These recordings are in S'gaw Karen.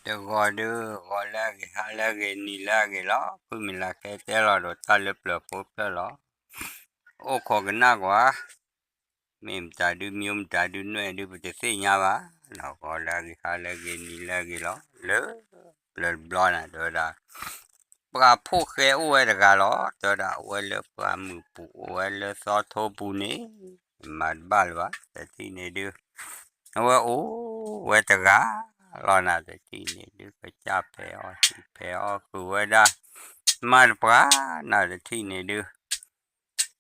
တဂီၤဒုး ဂီၤလၢအဂ့ၤ ဟါလၢအဂ့ၤ နံၤလၢအဂ့ၤလီၤ. ဖုမုၢ်လၢ်ခဲတဲလီၤဒီးတၢ်လၢပျၢၤဖိဖျၢၣ်လီၤ. အိၣ်ခိးကနၣ်ကွၢ်, မ့ၢ်မတၤဒုး မံၤမတၤဒုး နွဲၣ်ဒုး ပတသ့ၣ်ညါဘၣ်, ဂီၤလၢအဂ့ၤ ဟါလၢအဂ့ၤ နံၤလၢအဂ့ၤလီၤ. လၢပျၢၤတဘျီန့ၣ် တဲဝဲဒၣ် ပှၤဖိၣ်ဃဲအိၣ်ဝဲတဂၤလီၤ. တဲဝဲဒၣ် အိၣ်ဝဲလၢပှၢ်မုာ်ပူၤ အိၣ်ဝဲလၢသီထိပူၤန့ၣ် မၤတဘၣ်လၢၤဘၣ်. တထံၣ်န့ၣ်ဒုး အဝဲအိၣ်ဝဲတဂၤလီၤ. နတထံၣ်န့ၣ်ဒုး ကစၢ်ဖဲးအီၣ် ဟံၣ်ဖဲးအီၣ် ဃုာ်ဝဲဒၣ် မၤတပှၢ်. နတထံၣ်န့ၣ်ဒုး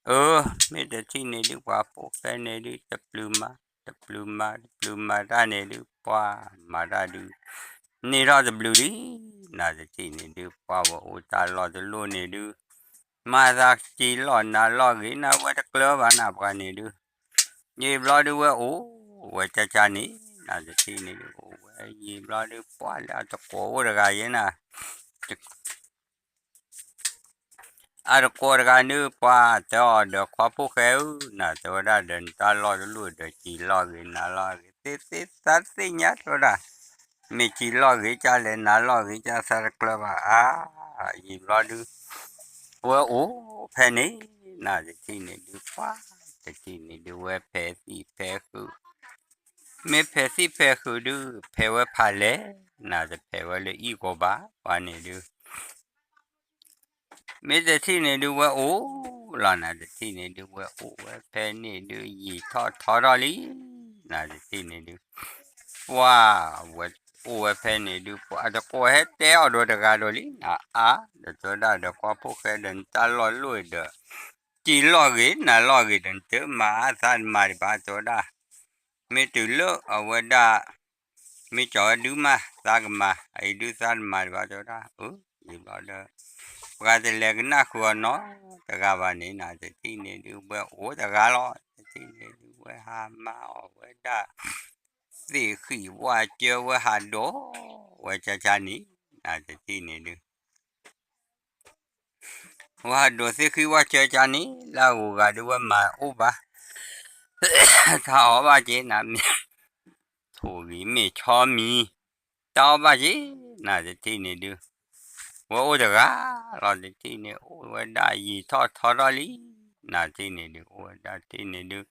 အၢ မ့ၢ်တထံၣ်န့ၣ်ဒုး ပှၤဖိၣ်ဃဲန့ၣ်ဒုး တပျုၤမၤ တပျုၤမၤ တပျုၤမၤတၢ်န့ၣ်ဒုး ပှၤမၤတၢ်ဒုး န့ၢ်ထီၣ်တဘျုးလံ. နတထံၣ်န့ၣ်ဒုး ပှၤဝဲအိၣ်တၢ်လီၢ်တလီၢ်န့ၣ်ဒုး မၤသးစံးလီၢ်နၤလီၢ်ဂ့ၤ နဝဲတကျၢၤဘၣ် နပှၤန့ၣ်ဒုး ယံာ်ဘျီဒုးဝဲအိၣ်ဝဲကၢ်ကၢ်န့ၣ် နတထံၣ်န့ၣ်ဒုး အိၣ်ဝဲယံာ်ဘျီဒုး ပှၤလၢအတကိးအိၣ်တဂၤယဲနၤ အတကိးတဂၤဒုး ပှၤတဲအီၤဒီး ခွါဖိၣ်ဃဲဧၢ, နတဲဝဲဒၣ်ဒီး နတၢ်လီၢ်တလီၢ်ဒီး စံးလီၢ်ဂ့ၤ နၤလီၢ်ဂ့ၤ သ့သ့သးသ့ၣ်ညါတဲဝဲဒၣ်, မ့ၢ်စံးလီၢ်ဂ့ၤကၢ်လဲၣ် နၤလီၢ်ဂ့ၤကၢ် သးတကျၢၤဘၣ်အါ, ယံာ်ဘျီဒုး ဝဲအိၣ်ဖဲန့ၣ် နတထံၣ်န့ၣ်ဒုး ပှၤတထံၣ်န့ၣ်ဒုး ဝဲဖဲးသံၣ်ဖဲးဃုာ် မ့ၢ်ဖဲးသံၣ်ဖဲးဃုာ်ဒုး ဖဲးဝဲဖးလဲၣ်, နတဖဲးဝဲလၢအံၣ်ကီးဘၣ် ပှၤန့ၣ်ဒုး မ့ၢ်တထံၣ်န့ၣ်ဒုး ဝဲအိၣ်လီၤ နတထံၣ်န့ၣ်ဒုး ဝဲအိၣ်ဝဲဖဲန့ၣ်ဒုး ယံာ်ထီၣ်ထီထီၣ်လံ, နတထံၣ်န့ၣ်ဒုး ပှၤဝဲအိၣ်ဝဲဖဲန့ၣ်ဒုး ပှၤတကိးဟဲတဲအီၤဒီးတဂၤဒီးလံ, နအါ ဒီးတဲဝဲဒၣ်ဒီး ကွၢ်ဖိၣ်ဃဲဒီး နတၢ်လီၢ်တလီၢ်ဒီး စံးလီၢ်ဂ့ၤ နၤလီၢ်ဂ့ၤဒီး နတမၤအသးတမၤဒံးဘၣ် တဲဝဲဒၣ် မ့ၢ်တုၤလၢအဝဲဒၣ် မ့ၢ်ကၠီၤဝဲဒုးမး သးကမၤ အအံၤဒုးသးတမၤဒံးဘၣ် တဲဝဲဒၣ်, အၢ ယံာ်ဘျီဒီး ပှၤတလဲၤကနၣ်ဃုာ်အီၤနီတဂၤဘၣ်န့ၣ် နတထံၣ်န့ၣ်ဒုး ဝဲအိၣ်တဂၤလီၤ, တထံၣ်န့ၣ်ဒုး ဝဲဟးမၤအီၣ်ဝဲဒၣ် သ့ၣ်ဃံၣ်ဝၣ်ကၢဝဲဟးဒိး ဝဲကၢ်ကၢ်န့ၣ် နတထံၣ်န့ၣ်ဒုး ဝဲဟးဒိးသ့ၣ်ဃံၣ်ဝၣ်ကၢကၢန့ၣ် လၢအဂုၤအဂၤဒုးဝဲမၤအိၣ်ဘၣ်, တၢ်အီၣ်ဘၣ်က့ၤနၤမ့ၢ် ထိၣ်ဂံၤမ့ၢ်ဆီမံၤ, တၢ်အီၣ်ဘၣ်က့ၤ နတထံၣ်န့ၣ်ဒုး ဝဲအိၣ်တဂၤလီၤ တထံၣ်န့ၣ် အိၣ်ဝဲဒၣ်ယံာ်ထီၣ်ထီထီၣ်လံ, နတထံၣ်န့ၣ်ဒုး အိၣ်ဝဲဒၣ်တထံၣ်န့ၣ်ဒုး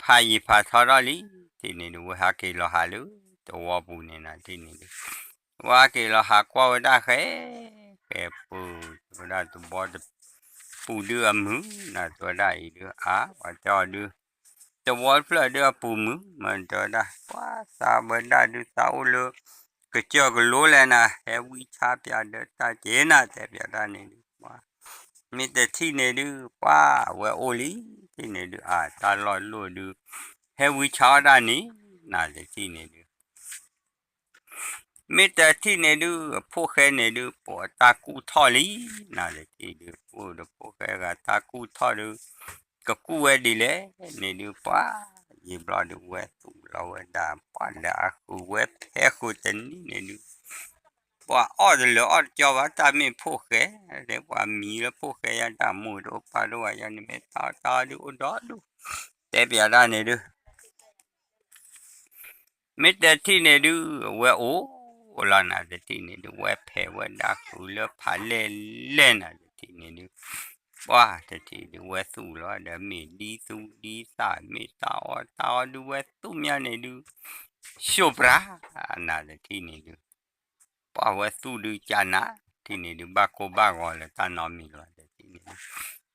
ဖးယံာ်ဖးထီထီၣ်လံ, တထံၣ်န့ၣ်ဒုး ဝဲဟးက့ၤလီၤဟးလၢ သဝီပူၤန့ၣ် နတထံၣ်န့ၣ်ဒုး ဝဲဟးက့ၤလီၤဟးကွၢ်ဝဲဒၣ်ဃဲ ဃဲပူၤ ဝဲဒၣ်သဝီတပူၤဒုးအမုာ် နတဲဝဲဒၣ်အံၤဒုး အါ ပှၤတဲအီၤဒုး သဝီတဖျၢၣ်ဒုးအပူၤမုာ် မ့ၢ်တဲဝဲဒၣ် ပှၤသးဝဲဒၣ်ဒုးသးအိၣ်လၢ ကစၢၢ်ကလိလဲၣ်နၤ ဟဲဝံဆါပၠးဒီးတၢ်က့ၤနၤ တဲပၠးတၢ်န့ၣ်ဒုး ပှၤ မ့ၢ်တထံၣ်န့ၣ်ဒုး ပှၤဝဲအိၣ်လံ တထံၣ်န့ၣ်ဒုး အါ တၢ်လီၢ်တလီၢ်ဒုး ဟဲဝံဆါအီၣ်တၢ်န့ၣ် နတထံၣ်န့ၣ်ဒုး မ့ၢ်တထံၣ်န့ၣ်ဒုး အဖိၣ်ဃဲန့ၣ်ဒုး ပှၤတၢ်ကူၣ်ထီၣ်လံ, နတထံၣ်ဒုး အိၣ်ဒီးဖိၣ်ဃဲဂၤတၢ်ကူၣ်ထီၣ်ဒုး ကကူၣ်ဝဲဒ်လဲၣ်န့ၣ်ဒုး ပှၤ ယံာ်ဘျီဒုး ဝဲသူၣ်လီၤဝဲဒၣ် ပှၤလၢအဃုာ်ဝဲဖဲဃုာ်တနံၤန့ၣ်ဒုး ပှၤအီၣ်တလၢာ်အီၣ်တကၠီဘၣ် တၢ်မ့ၢ်ဖိၣ်ဃဲ ပှၤမံလၢဖိၣ်ဃဲယါ တၢ်မိၢ်တအိၣ်ပၢ်တအိၣ်ဘၣ်ယါန့ၣ် မ့ၢ်တၢ်အီၣ်တၢ်အီဒုးအိၣ်ဒီဒူၣ် တဲပၠးတၢ်န့ၣ်ဒုး မ့ၢ်တထံၣ်န့ၣ်ဒုး ဝဲအိၣ်လီၤ နတထံၣ်န့ၣ်ဒုး ဝဲဖဲးဝဲဒၣ်ဃုာ်လၢဖးလဲၢ်လဲၢ် နတထံၣ်န့ၣ်ဒုး ပှၤတထံၣ်ဒုး ဝဲသူၣ်လီၤဒီး မ့ၢ်ဒ်သူၣ်ဒ်သး မ့ၢ်တၢ်အီၣ်တၢ်အီဒုး ဝဲသူၣ်မးန့ၣ်ဒုး ဆိပြး နတထံၣ်န့ၣ်ဒုး ပှၤဝဲသူၣ်ဒုးကၢ်နၤ တထံၣ်န့ၣ်ဒုး ဘၣ်ကိၢ်ဘၣ်ဂီၤလၢတၢ်နီတမံၤလီၤ တထံၣ်န့ၣ်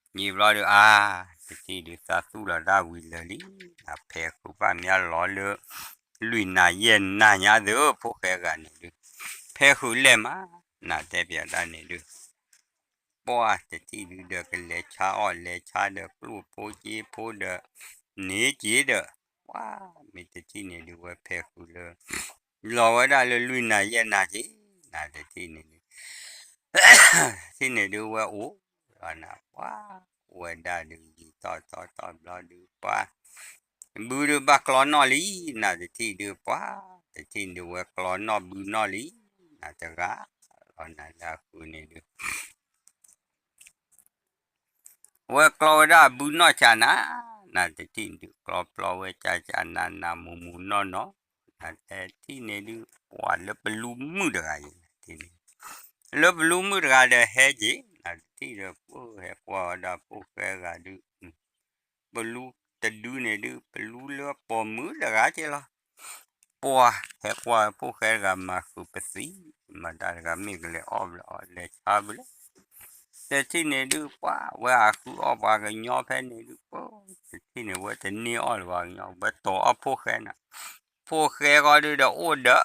ဒုး ယံာ်ဘျီဒုး အါ တထံၣ်ဒုး သးသူၣ်လီၤတၢ်ဝံၤလၢာ်လံ နဖဲးဃုာ်ဘၣ်မးလီၤလၢ လွံၢ်နၤယဲၢ်နၤညါသ့ၣ် ဖိၣ်ဃဲဂၤန့ၣ်ဒုး ဖဲးဃုာ်လဲၢ်မး နတဲပၠးတၢ်န့ၣ်ဒုး ပှၤတထံၣ်ဒုးဒီး ကလဲၤဆါအီၣ်လဲၤဆါဒီး ကျိၣ်ဖိက့ဖိဒီး န့ၢ်က့ၤဒီး ပှၤမ့ၢ်တထံၣ်န့ၣ်ဒုး ဝဲဖဲးဃုာ်လၢ လီၤဝဲဒၣ်လၢလွံၢ်နၤယဲၢ်နၤက့ၤ နတထံၣ်န့ၣ်ဒုး တထံၣ်န့ၣ်ဒုး ဝဲအိၣ်လီၤနၤ ပှၤအိၣ်ဝဲဒၣ်ဒုး ယံာ်ထီၣ်ထီထီၣ်ဘျီဒုး ပှၤ ဘုဒုးဘၣ်ကျီနီၣ်လံ နတထံၣ်ဒုး ပှၤတထံၣ်ဒုး ဝဲကျီနီၣ်ဘုနီၣ်လံ နတဂၤလီၤ နလၢအဃုာ်န့ၣ်ဒုး ဝဲကျီဝဲဒၣ်ဘုနီၣ်ကၢ်နၤ နတထံၣ်ဒုး ကျီပျီဝဲကၢ်ကၢ်နၤနၤ မူၤမူၤနီၣ်နီၣ် နတထံၣ်န့ၣ်ဒုး ပှၤလၢပလူမုၣ်တဂၤအံၤ နတထံၣ်န့ၣ် လၢပလူမုၣ်တဂၤဒီးဟဲက့ၤ နတထံၣ်ဒီး ပဟဲကွၢ်ဝဲဒၣ်ဖိၣ်ဃဲတဂၤဒုး ပလူတဒုန့ၣ်ဒုး ပလူလၢပိာ်မုၣ်တဂၤက့ၤလီၤ. ပှၤဟဲကွၢ်ဖိၣ်ဃဲတဂၤမၤဃုာ်ပသံ, မၤတၢ်တဂၤမ့ၢ်ကလဲၤအီၣ်ဘျဲၣ်အီၣ်လဲၤဆါဘျဲၣ်, တထံၣ်န့ၣ်ဒုး ပှၤဝဲအဃုအီၣ်ပှၤကညီဖဲန့ၣ်ဒုး ပှၤတထံၣ်န့ၣ် ဝဲတန့ၢ်အီၣ်လၢၤပှၤကညီ ဝဲတီၤအီၣ်ဖိၣ်ဃဲနၤ, ဖိၣ်ဃဲဃီဒုးဒီးအိၣ်ဒီး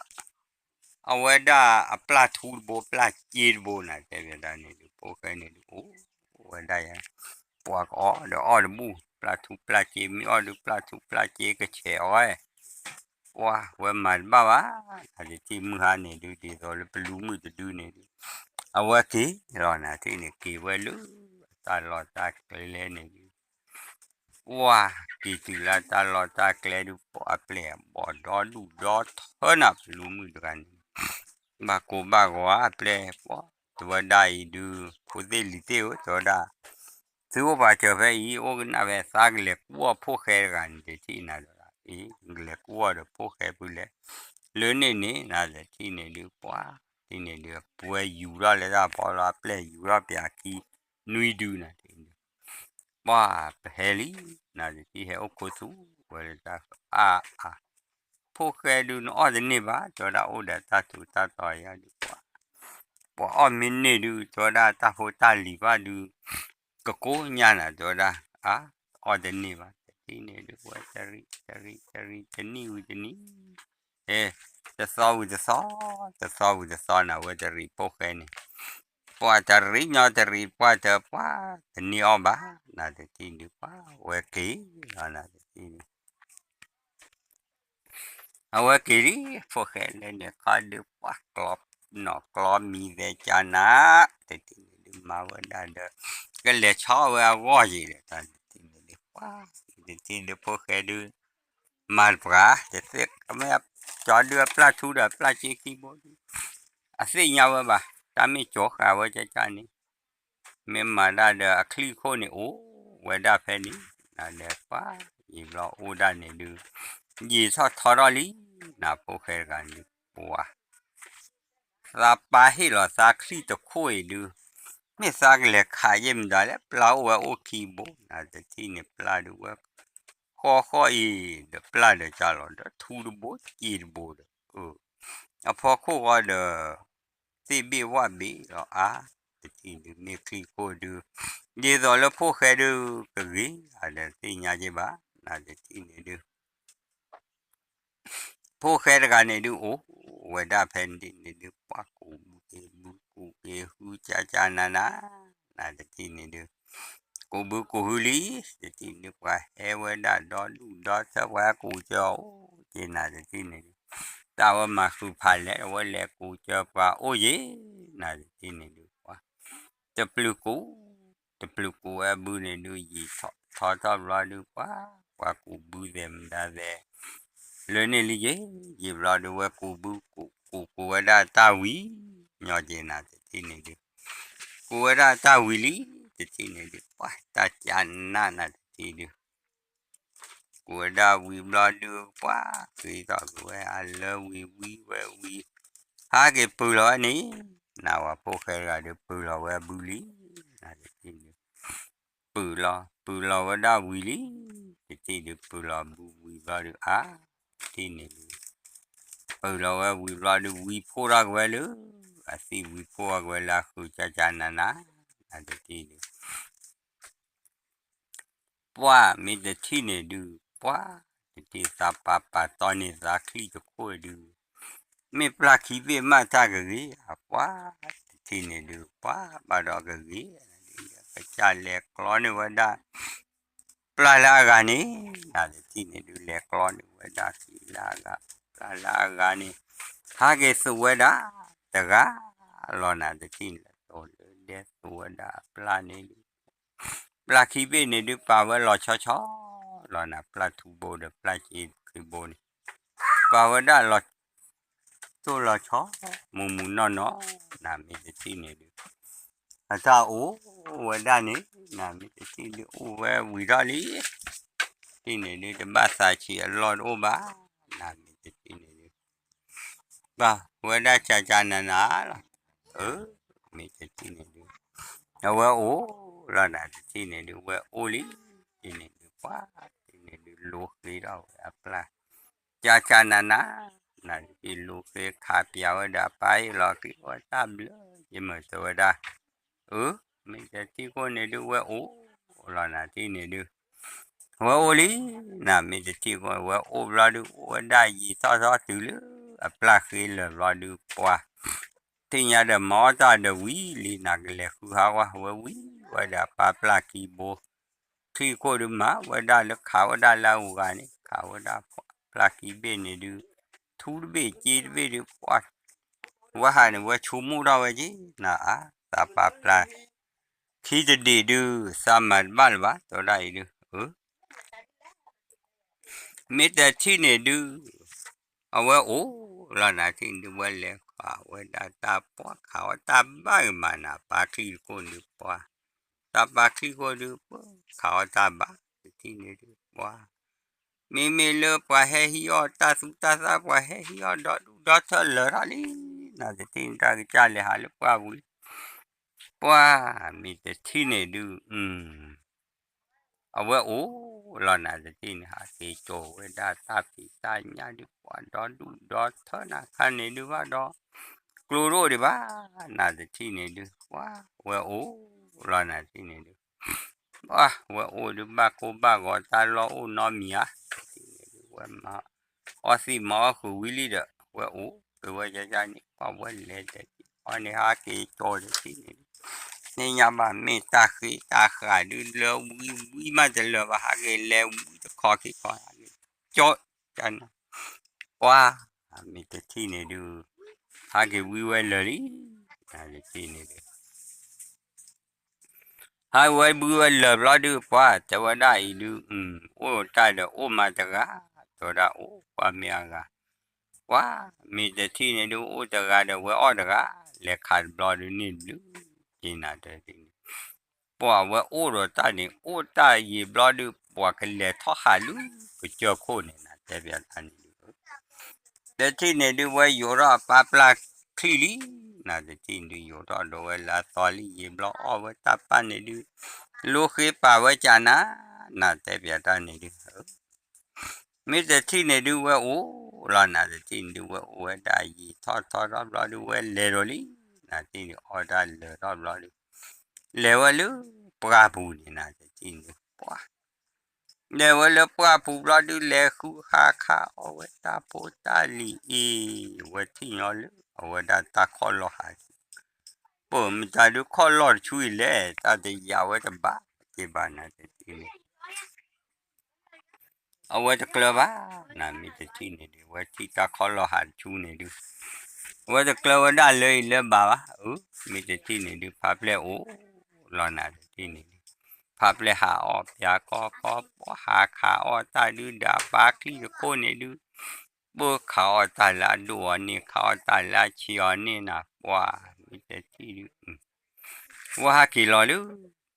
အဝဲဒၣ်အပျၢ်ထူတဘိ ပျၢ်စ့တဘိနၤ တဲဝဲဒၣ်န့ၣ်ဒုး ဖိၣ်ဃဲန့ၣ်ဒုး အိၣ်ဝဲဒၣ်ယၤ ပှၤကအီၣ်ဒီးအီၣ်တဘူၣ် ပျၢ်ထူပျၢ်စ့ မ့ၢ်အီၣ်ဒုး ပျၢ်ထူပျၢ်စ့ကဆဲးအီၣ်ဝဲ, ပှၤဝဲမၤတဘၣ်ဘၣ်, နတထံၣ်မုၢ်ဟါန့ၣ်ဒုး ဒ်သိးလၢပလူမုၣ်တဒုန့ၣ်ဒုး အဝဲက့ၤလီၤ နတထံၣ်န့ၣ် က့ၤဝဲလၢ တၢ်လီၢ်တၢ်ကျဲန့ၣ်ဒုး ပှၤက့ၤတုၤလၢတၢ်လီၢ်တၢ်ကျဲဒုး ပှၤအပျဲၢ်အဘီၣ်ဒီဒူၣ်ဒီထၢနၤ ပလူမုၣ်တဂၤန့ၣ် ဘၣ်ကိၢ်ဘၣ်ဂီၤအပျဲၢ် ပှၤတဝဲဒၣ်အံၤဒုး ဖိသ့ၣ်လံၤသ့ၣ်ဧၢ တဲဝဲဒၣ် သုအိၣ်ပှၤစၢၤဖဲအံၤ အိၣ်ကနၣ်ဖဲသးကလဲၤကူၣ်အီၣ်ဖိၣ်ဃဲတဂၤန့ၣ် တထံၣ်နၤဒီး အ့ ကလဲၤကူၣ်အီၣ်ဒီးဖိၣ်ဃဲဖုလဲၣ်, လၢန့ၣ်န့ၣ် နတထံၣ်န့ၣ်ဒုး ပှၤ တထံၣ်န့ၣ်ဒုး ပဝဲယူၤထီၣ်လၢတၢ်ဖီလီၤ အပျဲၢ်ယူၤထီၣ်ပျးခံနွံဒုနၤ တထံၣ်န့ၣ် ပှၤပဟဲလံ နတထံၣ်ဟဲအိၣ်ခိးသူ ဝဲလၢတၢ်အါအါ ဖိၣ်ဃဲဒုး နအီၣ်တန့ၢ်ဘၣ် တဲဝဲဒၣ် အိၣ်ဒီးတၢ်ထူးတၢ်တီၤယါဒုး ပှၤ ပှၤအီၣ်မ့ၢ်န့ၢ်ဒုး တဲဝဲဒၣ် တၢ်ဖိတၢ်လံၤဘၣ်ဒုး ကကိးညါနၤ တဲဝဲဒၣ် အါ အီၣ်တန့ၢ်ဘၣ် တထံၣ်န့ၣ်ဒုး ဝဲတရံး တရံး တရံး တနံၣ်ဝံၤတနံၣ် အဲ တသီဝံၤတသီ တသီဝံၤတသီနၤ ဝဲတရံးဖိၣ်ဃဲန့ၣ် ပှၤတရံးညီတရံး ပှၤတ ပှၤတန့ၢ်အီၣ်ဘၣ် နတထံၣ်ဒုး ပှၤဝဲက့ၤလီၤ နတထံၣ်န့ၣ် အဝဲက့ၤလံ ဖိၣ်ဃဲလၢန့ၣ်ခီဒုး ပှၤကျီ နီၢ်ကျီမံၤသဲကနၤ တထံၣ်န့ၣ်ဒုး မၤဝဲဒၣ်ဒီး ကလဲၤဆီဝဲအဂီၢ်ယံၤဒီး တထံၣ်န့ၣ်ဒုး ပှၤ တထံၣ်ဒုး ဖိၣ်ဃဲဒုး မၤတပှၤ တသ့ၣ် ကမ့ၢ်ကၠီဒုးအပျၢ်ထူဒီးအပျၢ်စ့ခံဘိဒုး အသ့ၣ်ညါဝဲဘၣ် တၢ်မ့ၢ်ကၠီဃာ်ဝဲကၠၢ်ကၠၢ်န့ၣ် မ့ၢ်မၤဒၣ်ဒီးအချံၣ်ခိၣ်န့ၣ် အိၣ်ဝဲဒၣ်ဖဲန့ၣ် နဒီးပှၤ ယံာ်ဘျီအိၣ်ဒၣ်န့ၣ်ဒုး ယံာ်ထီၣ်ထီထီၣ်လံ နဖိၣ်ဃဲတဂၤန့ၣ် ပှၤ သးပၢ်ဟ့ၣ်လီၤသးချံၣ်တခိၣ်အံၤဒုး မ့ၢ်သးကလဲၤခးယဲၢ်မတၤလဲၣ် ပျၢ်အိၣ်ဝဲအိၣ်ခံဘိ နတထံၣ်န့ၣ် ပျၢ်ဒုးဝဲ ဃီဃီအံၤ ဒီးပျၢ်ဒီးကၢ်လီၤ ဒီးထူတဘိ စ့တဘိဒီး အဖီခိၣ်ဃီဒီး သ့ၣ်ဘ့ၣ်ဝၣ်ဘ့ၣ်လီၤအါ တထံၣ်ဒုး မ့ၢ်ချံၣ်ခိၣ်ဒုး ဒ်သိးလၢဖိၣ်ဃဲဒုး ကဂ့ၤ အဒီးသ့ၣ်ညါက့ဘၣ် နတထံၣ်န့ၣ်ဒုး ဖိၣ်ဃဲတဂၤန့ၣ်ဒုး အိၣ်ဝဲဒၣ်ဖဲန့ၣ်ဒုး ပှၤကူးဘုက့ၤဘု ကူးက့ၤဟု ကၠၢ်ကၠၢ်နးနး နတထံၣ်န့ၣ်ဒုး ကူးဘုကူးဟုလံ တထံၣ်န့ၣ်ဒုး ပှၤဟဲဝဲဒၣ်ဒီဒူၣ်ဒီထၢ ပှၤကူးစၢၤအိၣ်က့ၤ နတထံၣ်န့ၣ်ဒုး တၢ်ဝဲမၤဃုာ်ဖးလဲၣ် အဝဲလဲၤကူးစၢၤပှၤအိၣ်ယံၤ နတထံၣ်န့ၣ်ဒုး ပှၤ တပျုၤကူး တပျုၤကူးဝဲဘုန့ၣ်ဒုး ယံာ်ထီၣ်ထီထီၣ်ဘျီဒုး ပှၤ ပှၤကူးဘုသဲးမတၤသဲး လၢန့ၣ်လံယံၤ ယံာ်ဘျီဒုး ဝဲကူးဘု ကူး ကူး ကူးဝဲဒၣ်တၢ်ဝံၤ ညီက့ၤ နတထံၣ်န့ၣ်ဒုး ကူးဝဲဒၣ်တၢ်ဝံၤလံ တထံၣ်န့ၣ်ဒုး ပှၤ တၢ်ကၢ်နးနးတထံၣ်ဒုး ကူးဝဲဒၣ်ဝံၤဘျီဒုး ပှၤ က့ၤထီၣ်က့ၤဝဲအလၢဝံၤ ဝံၤဝဲဝံၤ ဟးက့ၤပုၢ်လီၤဝဲန့ၣ် နဝၤဖိၣ်ဃဲတဂၤဒုး ပုၢ်လီၤဝဲအဘုလံ နတထံၣ်န့ၣ် ပုၢ်လီၤ ပုၢ်လီၤဝဲဒၣ်ဝံၤလံ တထံၣ်ဒုး ပုၢ်လီၤဘုဝံၤဘျီဒုး အါ တထံၣ်န့ၣ်ဒုး ပုၢ်လီၤဝဲဝံၤဘျီဒုး ဝံၤဖှိၣ်ထီၣ်က့ၤဝဲလၢ အသံၣ်ဝံၤဖှိၣ်ထီၣ်က့ၤဝဲလၢအဃုာ်ကၢ်ကၢ်နးနး နတထံၣ်ဒုး ပှၤမ့ၢ်တထံၣ်န့ၣ်ဒုး ပှၤ တထံၣ်သးပာ်ပာ်တီန့ၢ်သးချံၣ်တခိၣ်ဒုး မ့ၢ်ပျၢ်ခံဘ့ၣ်မးတၢ်ကဂ့ၤ အပှၤ တထံၣ်န့ၣ်ဒုး ပှၤ ဘၣ်ဒီးကဂ့ၤ ကစၢ်လဲၤကျီန့ၢ်ဝဲဒၣ် ပျၢ်လၢအဂၤန့ၣ် နတထံၣ်န့ၣ်ဒုး လဲၤကျီန့ၢ်ဝဲဒၣ်ခံလၢအဂၤ ပျၢ်လၢအဂၤန့ၣ် ဟးက့ၤသူးဝဲဒၣ် တဂၤလီၤ နတထံၣ်န့ၣ် လၢဒဲသူးဝဲဒၣ်အပျၢ်န့ၣ်ဒုး ပျၢ်ခံဘ့ၣ်န့ၣ်ဒုး ပာ်ဝဲလီၤဆီဆီလီၤ နပျၢ်ထူဘိဒီးပျၢ်စ့ခံဘိန့ၣ် ပာ်ဝဲဒၣ်လီၤ တိၢ်လီၤဆီ မူးမူးနီၢ်နီၢ် နမ့ၢ်တထံၣ်န့ၣ်ဒုး အတၢ်အိၣ်ဝဲဒၣ်န့ၣ် နမ့ၢ်တထံၣ်ဒုး အိၣ်ဝဲဝံၤထီၣ်လံ တထံၣ်န့ၣ်ဒုး တဘၣ်သးဆံးအလီၢ်တအိၣ်ဘၣ် နမ့ၢ်တထံၣ်န့ၣ်ဒုး ဘၣ်ဝဲဒၣ်ကၢ်ကၢ်နၤနၤလီၤ. အၢ မ့ၢ်တထံၣ်န့ၣ်ဒုး အဝဲအိၣ်လီၤနၤတထံၣ်န့ၣ်ဒုး ဝဲအိၣ်လံ တထံၣ်န့ၣ်ဒုး ပှၤတထံၣ်န့ၣ်ဒုး လိဃ့ထီၣ်ဝဲအပျၢ် ကၢ်ကၢ်နၤနၤ နၤတထံၣ်လိဃ့ခးပၠးဝဲဒီးအပၢ်အံၤလီၤ က့ၤဝဲတၢ်ဘျၢ ယမုၢ်တဲဝဲဒၣ် အၢ မ့ၢ်တထံၣ်ခိၣ်န့ၣ်ဒုး ဝဲအိၣ်လီၤနၤတထံၣ်န့ၣ်ဒုး ဝဲအိၣ်လံ နၤမ့ၢ်တထံၣ်ခိၣ် ဝဲအိၣ်ဘျီဒုး အိၣ်ဝဲဒၣ်ယံာ်ထီၣ်ထီၣ်တုၤလၢ အပျၢ်ဃ့လၢာ်ဘျီဒုး ပှၤ ထံၣ်ညါဒီးမၤအီၣ်တၢ်ဒီးဝံၤလံ နၤကလဲၤဃုဟးဝဲ ဝဲဝံၤဝဲဒီးအပၢ်ပျၢ်ခံဘိ ချံခိၣ်ဒုး မၤဝဲဒၣ်လၢခးဝဲဒၣ်လၢအဂၤန့ၣ် ခးဝဲဒၣ်ပှၤပျၢ်ခံဘ့ၣ်န့ၣ်ဒုး ထူတဘ့ၣ်က့တဘ့ၣ်ဒုး ပှၤ ဝဲဟးန့ၣ် ဝဲဆိကမိၣ်ထီၣ်ဝဲက့ၤ နၤအါ သးပာ်ပျၢ် ခံတဒံးဒုး သးမၤတဘၣ်လၢၤဘၣ် တဲဝဲဒၣ်အံၤဒုး အၢ မ့ၢ်တထံၣ်န့ၣ်ဒုး အဝဲအိၣ်လီၤနၤတထံၣ်န့ၣ်ဒုး ဝဲလဲၤခးဝဲဒၣ်တၢ်ပှၢ်ခးဝဲတၢ်ဘၣ်ဂ့ၤမးနၤ ပၢ်ချံတခိၣ်န့ၣ်ဒုး ပှၤ တၢ်ပၢ်ချံခိၣ်ဒုး ပခးဝဲတၢ်ဘၣ် တထံၣ်န့ၣ်ဒုး ပှၤ မ့မ့ၢ်လၢပှၤဟဲဟံးအီၣ်တၢ်သူတၢ်သၣ် ပှၤဟဲဟံးအီၣ်ဒီဒူၣ်ဒီထၢလၢာ်ထီၣ်လံ နၤတထံၣ်န့ၣ် တၢ်ကစၢ်လဲၤဟးလၢပှၢ်ပူၤလံ ပှၤ မ့ၢ်တထံၣ်န့ၣ်ဒုး အဝဲအိၣ်လီၤနၤတထံၣ်န့ၣ် ဟးက့ၤကၠီၤဝဲဒၣ်တၢ်ဖံးတၢ်ညၣ်ဒုး ပှၤဒီဒူၣ်ဒီထၢနၤခါန့ၣ်ဒုးဘၣ်ဒီး ကျိတအိၣ်ဒံးဘၣ် နၤတထံၣ်န့ၣ်ဒုး ပှၤ ဝဲအိၣ်လီၤနၤတထံၣ်န့ၣ်ဒုး ပှၤ ဝဲအိၣ်ဒုး ဘၣ်ကိၢ်ဘၣ်ဂီၤတၢ်လီၢ်အိၣ်နီတမံၤဧါ တထံၣ်န့ၣ်ဒုး ဝဲမၤအီၣ်သံးမၤအီၣ်ဃုာ်ဝံၤလံဒီး ဝဲအိၣ်က့ၤဝဲယၤယၤန့ၣ် ပှၤဝဲလဲၤဒီးအီၤန့ၣ် ဟးက့ၤကၠီၤတထံၣ်န့ၣ်ဒုး သ့ၣ်ညါဘၣ် မ့ၢ်တၢ်ဃ့တၢ်ဃးဒုး လၢဝံဝံမးတလၢာ်ဘၣ် ဟးက့ၤလဲၤဝံတခီခံခီ ဟးက့ၤကၠီၤ ကနၤ ပှၤ မ့ၢ်တထံၣ်န့ၣ်ဒုး ဟးက့ၤဝံဝဲလၢာ်လံ နၤတထံၣ်န့ၣ်ဒုး ဟးဝဲဝံဝဲလၢာ်ဘျီဒုး ပှၤတဲဝဲဒၣ်အံၤဒုး အိၣ်တၢ်ဒီးအိၣ်မးတဂၤ တဲဝဲဒၣ်အိၣ်ပှၤမ့ၢ်အဂၤ ပှၤ မ့ၢ်တထံၣ်န့ၣ်ဒုး အိၣ်တဂၤဒီးဝဲအီၣ်တဂၤ လဲၤခးတဘျီဒုးန့ၣ်ဘျုး က့ၤနၤတထံၣ်န့ၣ် ပှၤဝဲအိၣ်ဒီးတၢ်န့ၣ် အိၣ်တၢ်ယံာ်ဘျီဒုး ပှၤကလဲၤထီၣ်ဟးလၢကစၢၢ်ခိၣ်န့ၣ် နၤတဲပၠးတၢ်န့ၣ်ဒုး တထံၣ်န့ၣ်ဒုး ဝဲယိးထီၣ်အပၢ်ပျၢ်ချံလံ နၤတထံၣ်န့ၣ်ဒုး ယိးထီၣ်ဒီးဝဲလၢအသီလံ ယံာ်ဘျီအီၣ်ဝဲတၢ်ပၢ်န့ၣ်ဒုး လိဃ့ပာ်ဝဲကနၤ နၤတဲပၠးတၢ်န့ၣ်ဒုး မ့ၢ်တထံၣ်န့ၣ်ဒုး ဝဲအိၣ်လီၤ နၤတထံၣ်န့ၣ်ဒုး ဝဲအိၣ်ဝဲဒၣ်ယံာ်ထီၣ်ထီထီၣ်ဘျီဒုး ဝဲလဲၤဒီးလံ နၤတထံၣ်န့ၣ် အီၣ်တၢ်လၢာ်ထီၣ်ဘျီဒုး လဲၤဝဲလၢပှၢ်ပူၤန့ၣ် နၤတထံၣ်န့ၣ် ပှၤ လဲၤဝဲလၢပှၢ်ပူၤဘျီဒုး လဲၤဃုဟးခးအီၣ်ဝဲတၢ်ဖိတၢ်လံၤအံၤ ဝဲထံၣ်ညီလၢအဝဲဒၣ်တၢ်ခီၣ်လီၢ်ဟး ပမတၤဒုးခီၣ်လီၢ်တဆူအံၤလဲၣ် တၢ်တယာ်ဝဲတဘၣ်က့ၤဘၣ် နၤတထံၣ်န့ၣ် အဝဲတကျၢၤဘၣ် နၤမ့ၢ်တထံၣ်န့ၣ်ဒုး ဝဲထံၣ်တၢ်ခီၣ်လီၢ်ဟးတဆူန့ၣ်ဒုး အဝဲတကျၢၤဝဲဒၣ်လၢအံၤလၢဘၣ်ဘၣ် အၢ မ့ၢ်တထံၣ်န့ၣ်ဒုး ဖးပျဲၢ်အိၣ်လီၤ နၤတထံၣ်န့ၣ်ဒုး ဖးပျဲၢ်ဟးအီၣ်ပၠးကီကီ ပှၤဟးခးအီၣ်တၢ်ဒုးဒီးအပၢ်ချံတခိၣ်န့ၣ်ဒုး ပၢခးအီၣ်တၢ်လၢအဒိၣ်အီၤန့ၣ် ခးအီၣ်တၢ်လၢအဆံးအီၤန့ၣ် နၤပှၤ မ့ၢ်တထံၣ်ဒုး ဝဲဟးက့ၤလီၤလၢ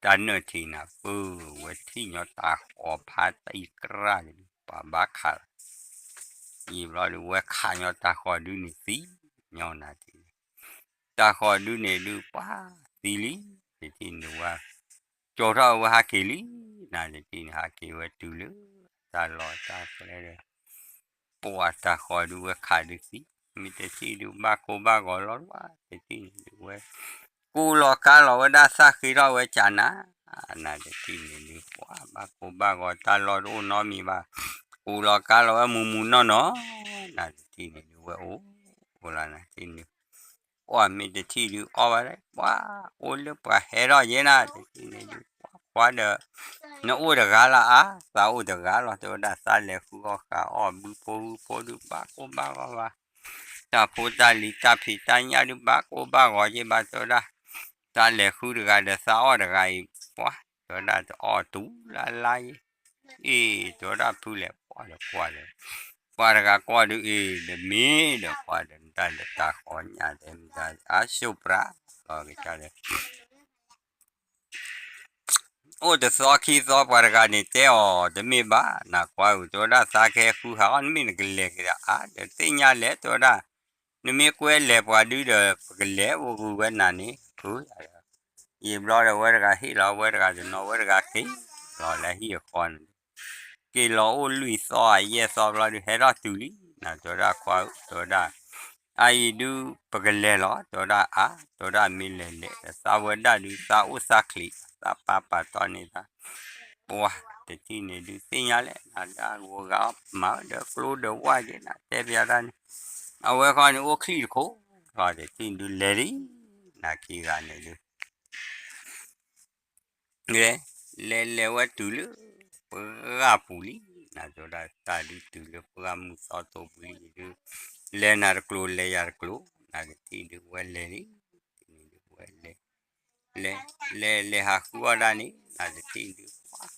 တၢ်နၢၣ်ထံးနၤ ပၢဝဲထံၣ်ညီတၢ်ဃီၤဖး တၢ်အံၤကြၢ်န့ၣ်ဒုး ပှၤဘၣ်ခးလီၤ ယံာ်ဘျီဒုး ဝဲခးညီတၢ်ဃီၤဒုးန့ၣ်သံ ညီနၤတထံၣ်န့ၣ် တၢ်ဃီၤဒုးန့ၣ်ဒုး ပှၤသံလံ တထံၣ်န့ၣ်ဝဲ ကၠီၤထီၣ်ဝဲဟးက့ၤလံ နၤတထံၣ်န့ၣ် ဟးက့ၤဝဲတုၤလၢ တၢ်လီၢ်တၢ်ကျဲဒီး ပှၤတၢ်ဃီၤဒုးဝဲခးဒုးသံ မ့ၢ်တထံၣ်ဒုး ဘၣ်ကိၢ်ဘၣ်ဂီၤလီၤ တထံၣ်န့ၣ်ဒုးဝဲ ကူလီၤကါလီၤဝဲဒၣ်သၣ်ဃ့ထီၣ်ဝဲကနၤ နၤတထံၣ်န့ၣ်ဒုး ပှၤဘၣ်ကိၢ်ဘၣ်ဂီၤ တၢ်လီၢ်တအိၣ်နီတမံၤဘၣ် ကူလီၤကါလီၤဝဲမူမူနီၢ်နီၢ် နၤတထံၣ်န့ၣ်ဒုး ဝဲအိၣ်အိၣ်လီၤ နၤတထံၣ်န့ၣ် ပှၤမ့ၢ်တထံၣ်ဒုးအီၣ်ဘၣ် ပှၤအိၣ်လၢပှၤဟဲထီၣ်ယဲနၤ တထံၣ်န့ၣ်ဒုး ပှၤခွါဒီး နအိၣ်တဂၤလီၤအါ သးအိၣ်တဂၤလီၤ တဲဝဲဒၣ် သးလဲၤဃုအီၣ်ဃာ်အီၣ်ဘုဖိဝုဖိဒုး ဘၣ်ကိၢ်ဘၣ်ဂီၤဘၣ် တၢ်ဖိတၢ်လံၤတၢ်ဖံးတၢ်ညၣ်ဒုး ဘၣ်ကိၢ်ဘၣ်ဂီၤက့ၤဘၣ် တဲဝဲဒၣ် သးလဲၤဃုတဂၤဒီးသးအီၣ်တဂၤအံၤ ပှၤ တဲဝဲဒၣ် တအီၣ်တူၤလၢ်လၢ်အံၤ အ့ၣ် တဲဝဲဒၣ် ဖုလဲၣ် ပှၤဒီးကွၢ်ဒီး ပှၤတဂၤကွၢ်ဒုး အ့ၣ် ဒီးမ့ၢ်ဒီးကွၢ်ဒီး မတၤဒီးတၢ်ဃီညါဒီး မတၤအါ စိးပြး လီၤကစၢ်ဒီး အိၣ်တသီခံသီ ပှၤတဂၤန့ၣ်တဲအီၤ တမ့ၢ်ဘၣ် နကွၢ်အုး တဲဝဲဒၣ် သးကဟဲဃုဟးအီၣ် နမ့ၢ်နကလဲၤက့ၤဒီးအါ ဒီးသ့ၣ်ညါလဲၣ် တဲဝဲဒၣ် နမ့ၢ်ကွဲလဲၤပှၤဒုဒီး ပကလဲၤအိၣ်ဂုာ်ဝဲနၤန့ၣ်, ယံာ်ဘျီဒီး ဝဲတဂၤဟ့ၣ်လီၤဝဲတဂၤတနီၤ, ဝဲတဂၤက့ၤလီၤလၢဟံၣ်အဃီန့ၣ်, က့ၤလီၤအိၣ်လွံၢ်သီယဲၢ်သီဘျီဒု ဟဲထီၣ်တုၤလံ, နၤတဲဝဲဒၣ်ခွါဧၢ, တဲဝဲဒၣ်, အအံၤဒု ပကလဲၤလီၤ, တဲဝဲဒၣ်အါ, တဲဝဲဒၣ်မ့ၢ်လဲၤလဲၤဒီး သးဝဲဒၣ်ဒု သးအိၣ်သးချံး, သးပာ်ပာ်တီန့ၢ်သး, ပှၤတထံၣ်န့ၣ်ဒု သ့ၣ်ညါလဲၣ်, နၤဒၣ်ဂီၤဂၤအီၤမၤဝဲဒီးကျိဒီးဝၣ်က့ၤ နၤတဲပျးတၢ်န့ၣ်, အဝဲဃီန့ၣ်အိၣ်ချံၣ်တခိၣ်, ပှၤတထံၣ်ဒုလဲၤလံ, နၤခံဂၤန့ၣ်ဒု လဲၤ လဲၤလဲၤဝဲတုၤလၢ ပှၢ်ပူၤလံ, နၤတဲဝဲဒၣ်တၢ်ဒုတုၤလၢပှၢ်မုၢ်သီတိၢ်ပူၤလံဒု, လဲၤနၤတကျိၤလဲၤယၤတကျိၤ, နၤတထံၣ်ဒုဝဲလဲၤလံ, တထံၣ်န့ၣ်ဒုဝဲလဲၤ, လဲၤ လဲၤလဲၤဟးဃုအီၣ်ဒၣ်န့ၣ် နၤတထံၣ်ဒုပှၢ်,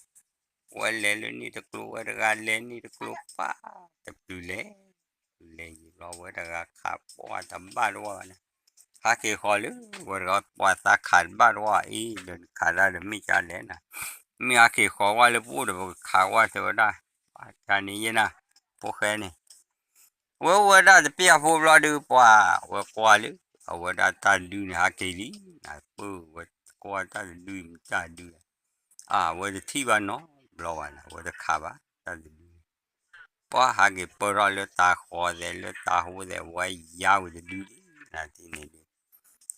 ဝဲလဲၤလၢန့ၣ်တကျိၤ ဝဲတဂၤလဲၤန့ၣ်တကျိၤပှၢ်, တပျုၤလဲၤ လဲၤယံာ်ဘျီဝဲတဂၤခးပှၢ်တဘၣ်တဝၣ်ဘၣ်န့ၣ်, ဟးက့ၤဃီၤလၢ ဝဲတဂၤပှၢ်သးခးတဘၣ်တဝၣ်အံၤ ဒီးနခးတၢ်ဒီးမ့ၢ်ကလဲၣ်နၤ, မ့ၢ်ဟးက့ၤဃီၤဝဲလၢပအိၣ်ဒီးပကခးဝဲတဲဝဲဒၣ်, တၢ်န့ၣ်ယဲနၤ, ဖိၣ်ဃဲန့ၣ်, ဝဲအိၣ်ဝဲဒၣ်တပျၢ်ဖိဘျီဒုပှၢ်, ဝဲကွၢ်လၢ အဝဲဒၣ်တၢ်ဒုန့ၣ်ဟးက့ၤလံ, နၤပၢၢ်ဝဲကွၢ်တၢ်တဒုမ့ၢ်တၢ်ဒုလဲၣ်, အဝဲတထံၣ်ဘၣ်နီတဘျီဘၣ်န့ၣ် အဝဲတခးဘၣ်တၢ်တဒုန့ၣ် ပှၢ်ဟးက့ၤပၢၢ်ထီၣ်လၢတၤဃီၤသဲး လၢတၤဟိသဲး ဝဲယါဝံၤတဒုလံ, နၤတထံၣ်န့ၣ်ဒု,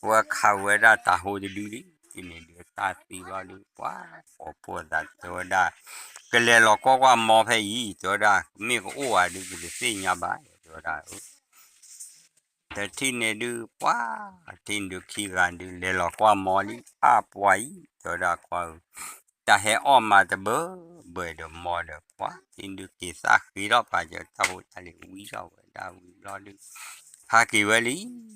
ဝဲခးဝဲဒၣ်တၤဟိတဒုလံ, တထံၣ်န့ၣ်ဒုတၢ်သံဘျီဒု ပှၢ် ပိာ်ဖိသးတဲဝဲဒၣ်, ကလဲၤလီၤကွၢ်ကွၢ်မီဖဲအံၤ တဲဝဲဒၣ်, မ့ၢ်ကအိၣ်ဧါဒု ပတသ့ၣ်ညါဘၣ် တဲဝဲဒၣ် တထံၣ်န့ၣ်ဒု ပှၢ် တထံၣ်န့ၣ်ဒုခံဂၤဒု လဲၤလီၤကွၢ်မီလံ အါပှၤအံၤ တဲဝဲဒၣ်ခွါဧၢ, တၢ်ဟဲအီၣ်မးတဘၢဘၢဒီးမီဒီး ပှၢ် တထံၣ်န့ၣ်ဒုက့ၤသးဃ့ထီၣ်ပာ်စၢၤတၢ်ဖိတၢ်လံၤဝံထီၣ်ဝဲဒၣ်ဝံၤဘျီဒု ဟးက့ၤဝဲလံ,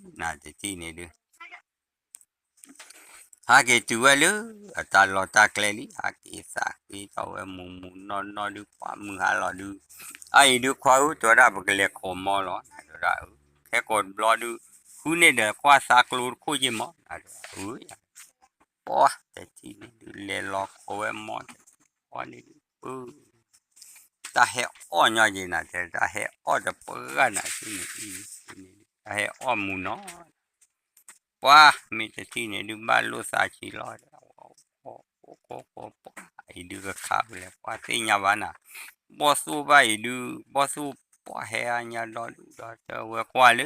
နၤတထံၣ်န့ၣ်ဒု ဟးက့ၤတုၤဝဲလၢ အတၢ်လီၢ်တၢ်ကျဲလံ ဟးက့ၤသးဃ့ထီၣ်ဝဲမုာ်မုာ်နီၢ်နီၢ်ဒု ပှၢ်မုၢ်ဟါလီၤဒု, အအံၤဒုခွါဧၢ တဲဝဲဒၣ် ပကလဲၤခိးမီလီၤ နၤတဲဝဲဒၣ်, ခဲကိးဘျီဒု ဃုန့ၢ်ဒီးကွၢ်သးကျိတခိၣ်က့မီ နၤတဲဝဲဒၣ်, ပှၢ် တထံၣ်န့ၣ်ဒု လဲၤလီၤခိးဝဲမီ တထံၣ်န့ၣ်ဒု ပၢ် တၢ်ဟဲအီၣ်ညီက့ၤနၤတဲ တၢ်ဟဲအီၣ်တပှၢ်နၤ တထံၣ်န့ၣ်အံၤ တထံၣ်န့ၣ်ဒု တၢ်ဟဲအီၣ်မုာ်နီၤ ပှၢ် မ့ၢ်တထံၣ်န့ၣ်ဒု ဘၣ်လိာ်သးဆံးလီၤ, ပှၢ် အံၤဒုကခးဝဲလဲၣ် ပှၢ်သ့ၣ်ညါဘၣ်နၤ, ဘီၣ်သိၣ်ဘၣ်အံၤဒု ဘီၣ်သိၣ်ပှၢ်ဟဲအါညါဒီဒူၣ်ဒီတၢ် ဝဲကွၢ်လၢ တၢ်လီၢ်ခံတဒု ဝဲကွၢ်လၢ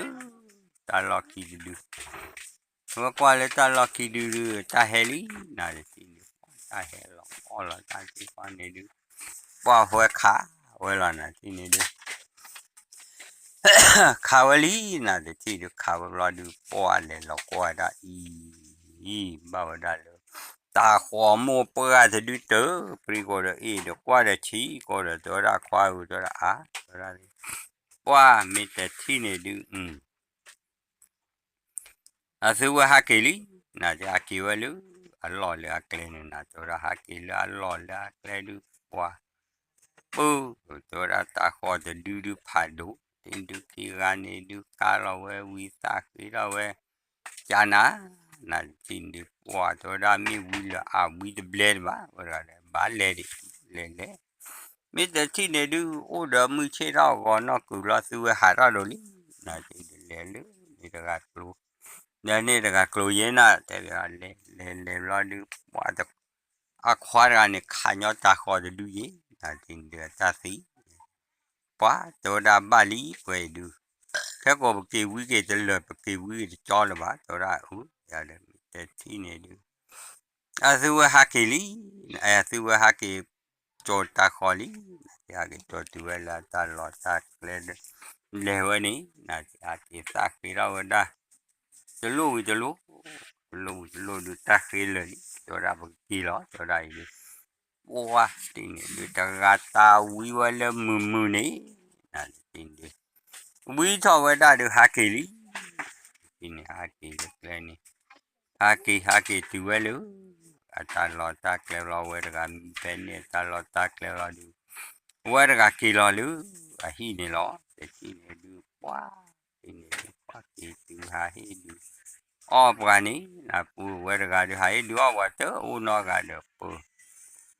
တၢ်လီၢ်ခံဒုဒု တၢ်ဟဲလံ နၤတထံၣ်န့ၣ် တၢ်ဟဲလီၤအီၣ်လီၤတၢ်သ့ၣ်တဖၣ်န့ၣ်ဒု ပှၢ်ဝဲခးဝဲလီၤ နၤတထံၣ်န့ၣ်ဒု ခးဝဲလံ နၤတထံၣ်ဒု ခးဝဲဘျီဒု ပှၢ်လဲၤလီၤကွၢ်ဒၣ်အံၤ ဘၣ်ဝဲဒၣ်လၢ တၤဃီၤမိၢ်ပှၢ်တဒုတၢၢ် ပရံကိးဒီးအ့ၣ်ဒီး ကွၢ်ဒီးဆံးကိးဒီး တဲဝဲဒၣ်ခွါဧၢ တဲဝဲဒၣ်အါ တဲဝဲဒၣ် ပှၢ်မ့ၢ်တထံၣ်န့ၣ်ဒု အသုဝဲဟးက့ၤလံ နၤတဟးက့ၤဝဲလၢ အလီၢ်လၢအကျဲန့ၣ် နၤတဲဝဲဒၣ်ဟးက့ၤလၢအလီၢ်လၢအကျဲဒု ပှၢ် ပၢ် တဲဝဲဒၣ်တၤဃီၤတဒုဒုဖးဒိၣ် တထံၣ်ဒုခံဂၤန့ၣ်ဒုကါလီၤဝဲဝံသးဃ့ထီၣ်ဝဲ ကနၤ နၤတထံၣ်န့ၣ်ဒု ပှၢ်တဲဝဲဒၣ်မ့ၢ်ဝံလၢအဝံတဘျဲတဘၣ် ဝဲဒၣ်ဒီး ဘၣ်လဲၤဒံး လဲၤလဲၤ မ့ၢ်တထံၣ်န့ၣ်ဒု အိၣ်ဒီးမုၢ်ဆ့ၣ်ထီၣ်ဂီၤနီၢ်ကုၤလီၤ သုဝဲဟးထီၣ်ဒိၣ်လံ နၤတထံၣ်ဒုလဲၤလၢန့ၣ်တဂၤကျိၤ ဒီးန့ၣ်တဂၤကျိၤယဲနၤ တဲဝဲဒၣ်လဲၤ လဲၤလဲၤဘျီဒု ပှၢ် အခွါတဂၤန့ၣ် ခးညီတၤဃီၤတဒုယဲ နၤတထံၣ်န့ၣ်ဒုအတၢ်သံ ပှၢ်တဲဝဲဒၣ်ဘၣ်လံပှဲၤအံၤဒု ခဲကိးပက့ၤဝံက့ၤတလၢာ် ပက့ၤဝံက့ၤတကၠီလၢၤဘၣ် တဲဝဲဒၣ်အၢ ယၤဒီးမ့ၢ်တထံၣ်န့ၣ်ဒု အသုဝဲဟးက့ၤလံ အသုဝဲဟးက့ၤ ကၠီၤတၤဃီၤလံ နၤတဟးက့ၤကၠီၤတုၤဝဲလၢတၢ်လီၢ်တၢ်ကျဲ လဲၤဝဲန့ၣ် နၤတဟးက့ၤသးဃ့ထီၣ်ဝဲဒၣ် တလိၣ်ဝံၤတလိၣ် တလိၣ်ဝံၤတလိၣ်ဒုတၢ်ဃ့လၢာ်လံ တဲဝဲဒၣ်ပကက့ၤလီၤ တဲဝဲဒၣ်အံၤဒု ပှၢ်တထံၣ်န့ၣ်ဒု တဂၤတၢ်ဝံဝဲလၢမုာ်မုာ်န့ၣ် နၤတထံၣ်န့ၣ်ဒု ဝံထီၣ်ဝဲဒၣ်ဒုဟးက့ၤလံ တထံၣ်န့ၣ်ဟးက့ၤလၢကျဲန့ၣ် ဟးက့ၤဟးက့ၤတုၤဝဲလၢ အတၢ်လီၢ်တၢ်ကျဲလီၤ ဝဲတဂၤမံဖဲန့ၣ် အတၢ်လီၢ်တၢ်ကျဲလီၤဒု ဝဲတဂၤက့ၤလီၤလၢ အဟံၣ်န့ၣ်လီၤ တထံၣ်န့ၣ်ဒု ပှၢ် တထံၣ်န့ၣ်ဒု ပှၢ်က့ၤတုၤဟးဟ့ၣ်ဒုး အီၣ်ပှၤန့ၣ် နပူၤဝဲတဂၤဒုး ဟးဟ့ၣ်ဒုးအီၣ်ပှၤတအိၣ်နီတဂၤဒီးပၢ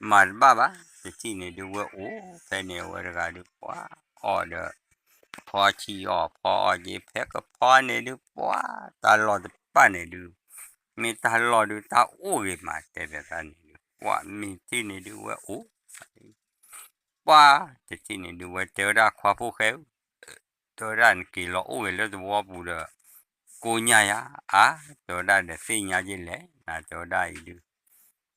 မၤတဘၣ်ဘၣ် တထံၣ်န့ၣ်ဒုး ဝဲအိၣ်ဖဲန့ၣ် အဝဲတဂၤဒုး ပှၢ်အီၣ်ဒီး ဖီဆံးအီၣ်ဖီအီၣ်က့ၤ ဖဲကဖီန့ၣ်ဒုး ပှၤတၢ်လီၢ်တဖၣ်န့ၣ်ဒုး မ့ၢ်တၢ်လီၢ်ဒုးတၢ်အိၣ်ဂ့ၤမး တဲဘၣ်န့ၣ်ဒုး ပှၤမ့ၢ်ထံၣ်န့ၣ်ဒုးဝဲအိၣ် ပှၤတထံၣ်န့ၣ်ဒုး ဝဲတဲဝဲဒၣ်ခွါဖိၣ်ဃဲဧၢ, တဲဝဲဒၣ်နက့ၤလီၤအိၣ်ဂ့ၤလၢသဝီပူၤဒီး ကိညၢ်ယၤ အါ တဲဝဲဒၣ်ဒီးသ့ၣ်ညါက့ၤလဲၣ် နၤတဲဝဲဒၣ်အံၤဒုး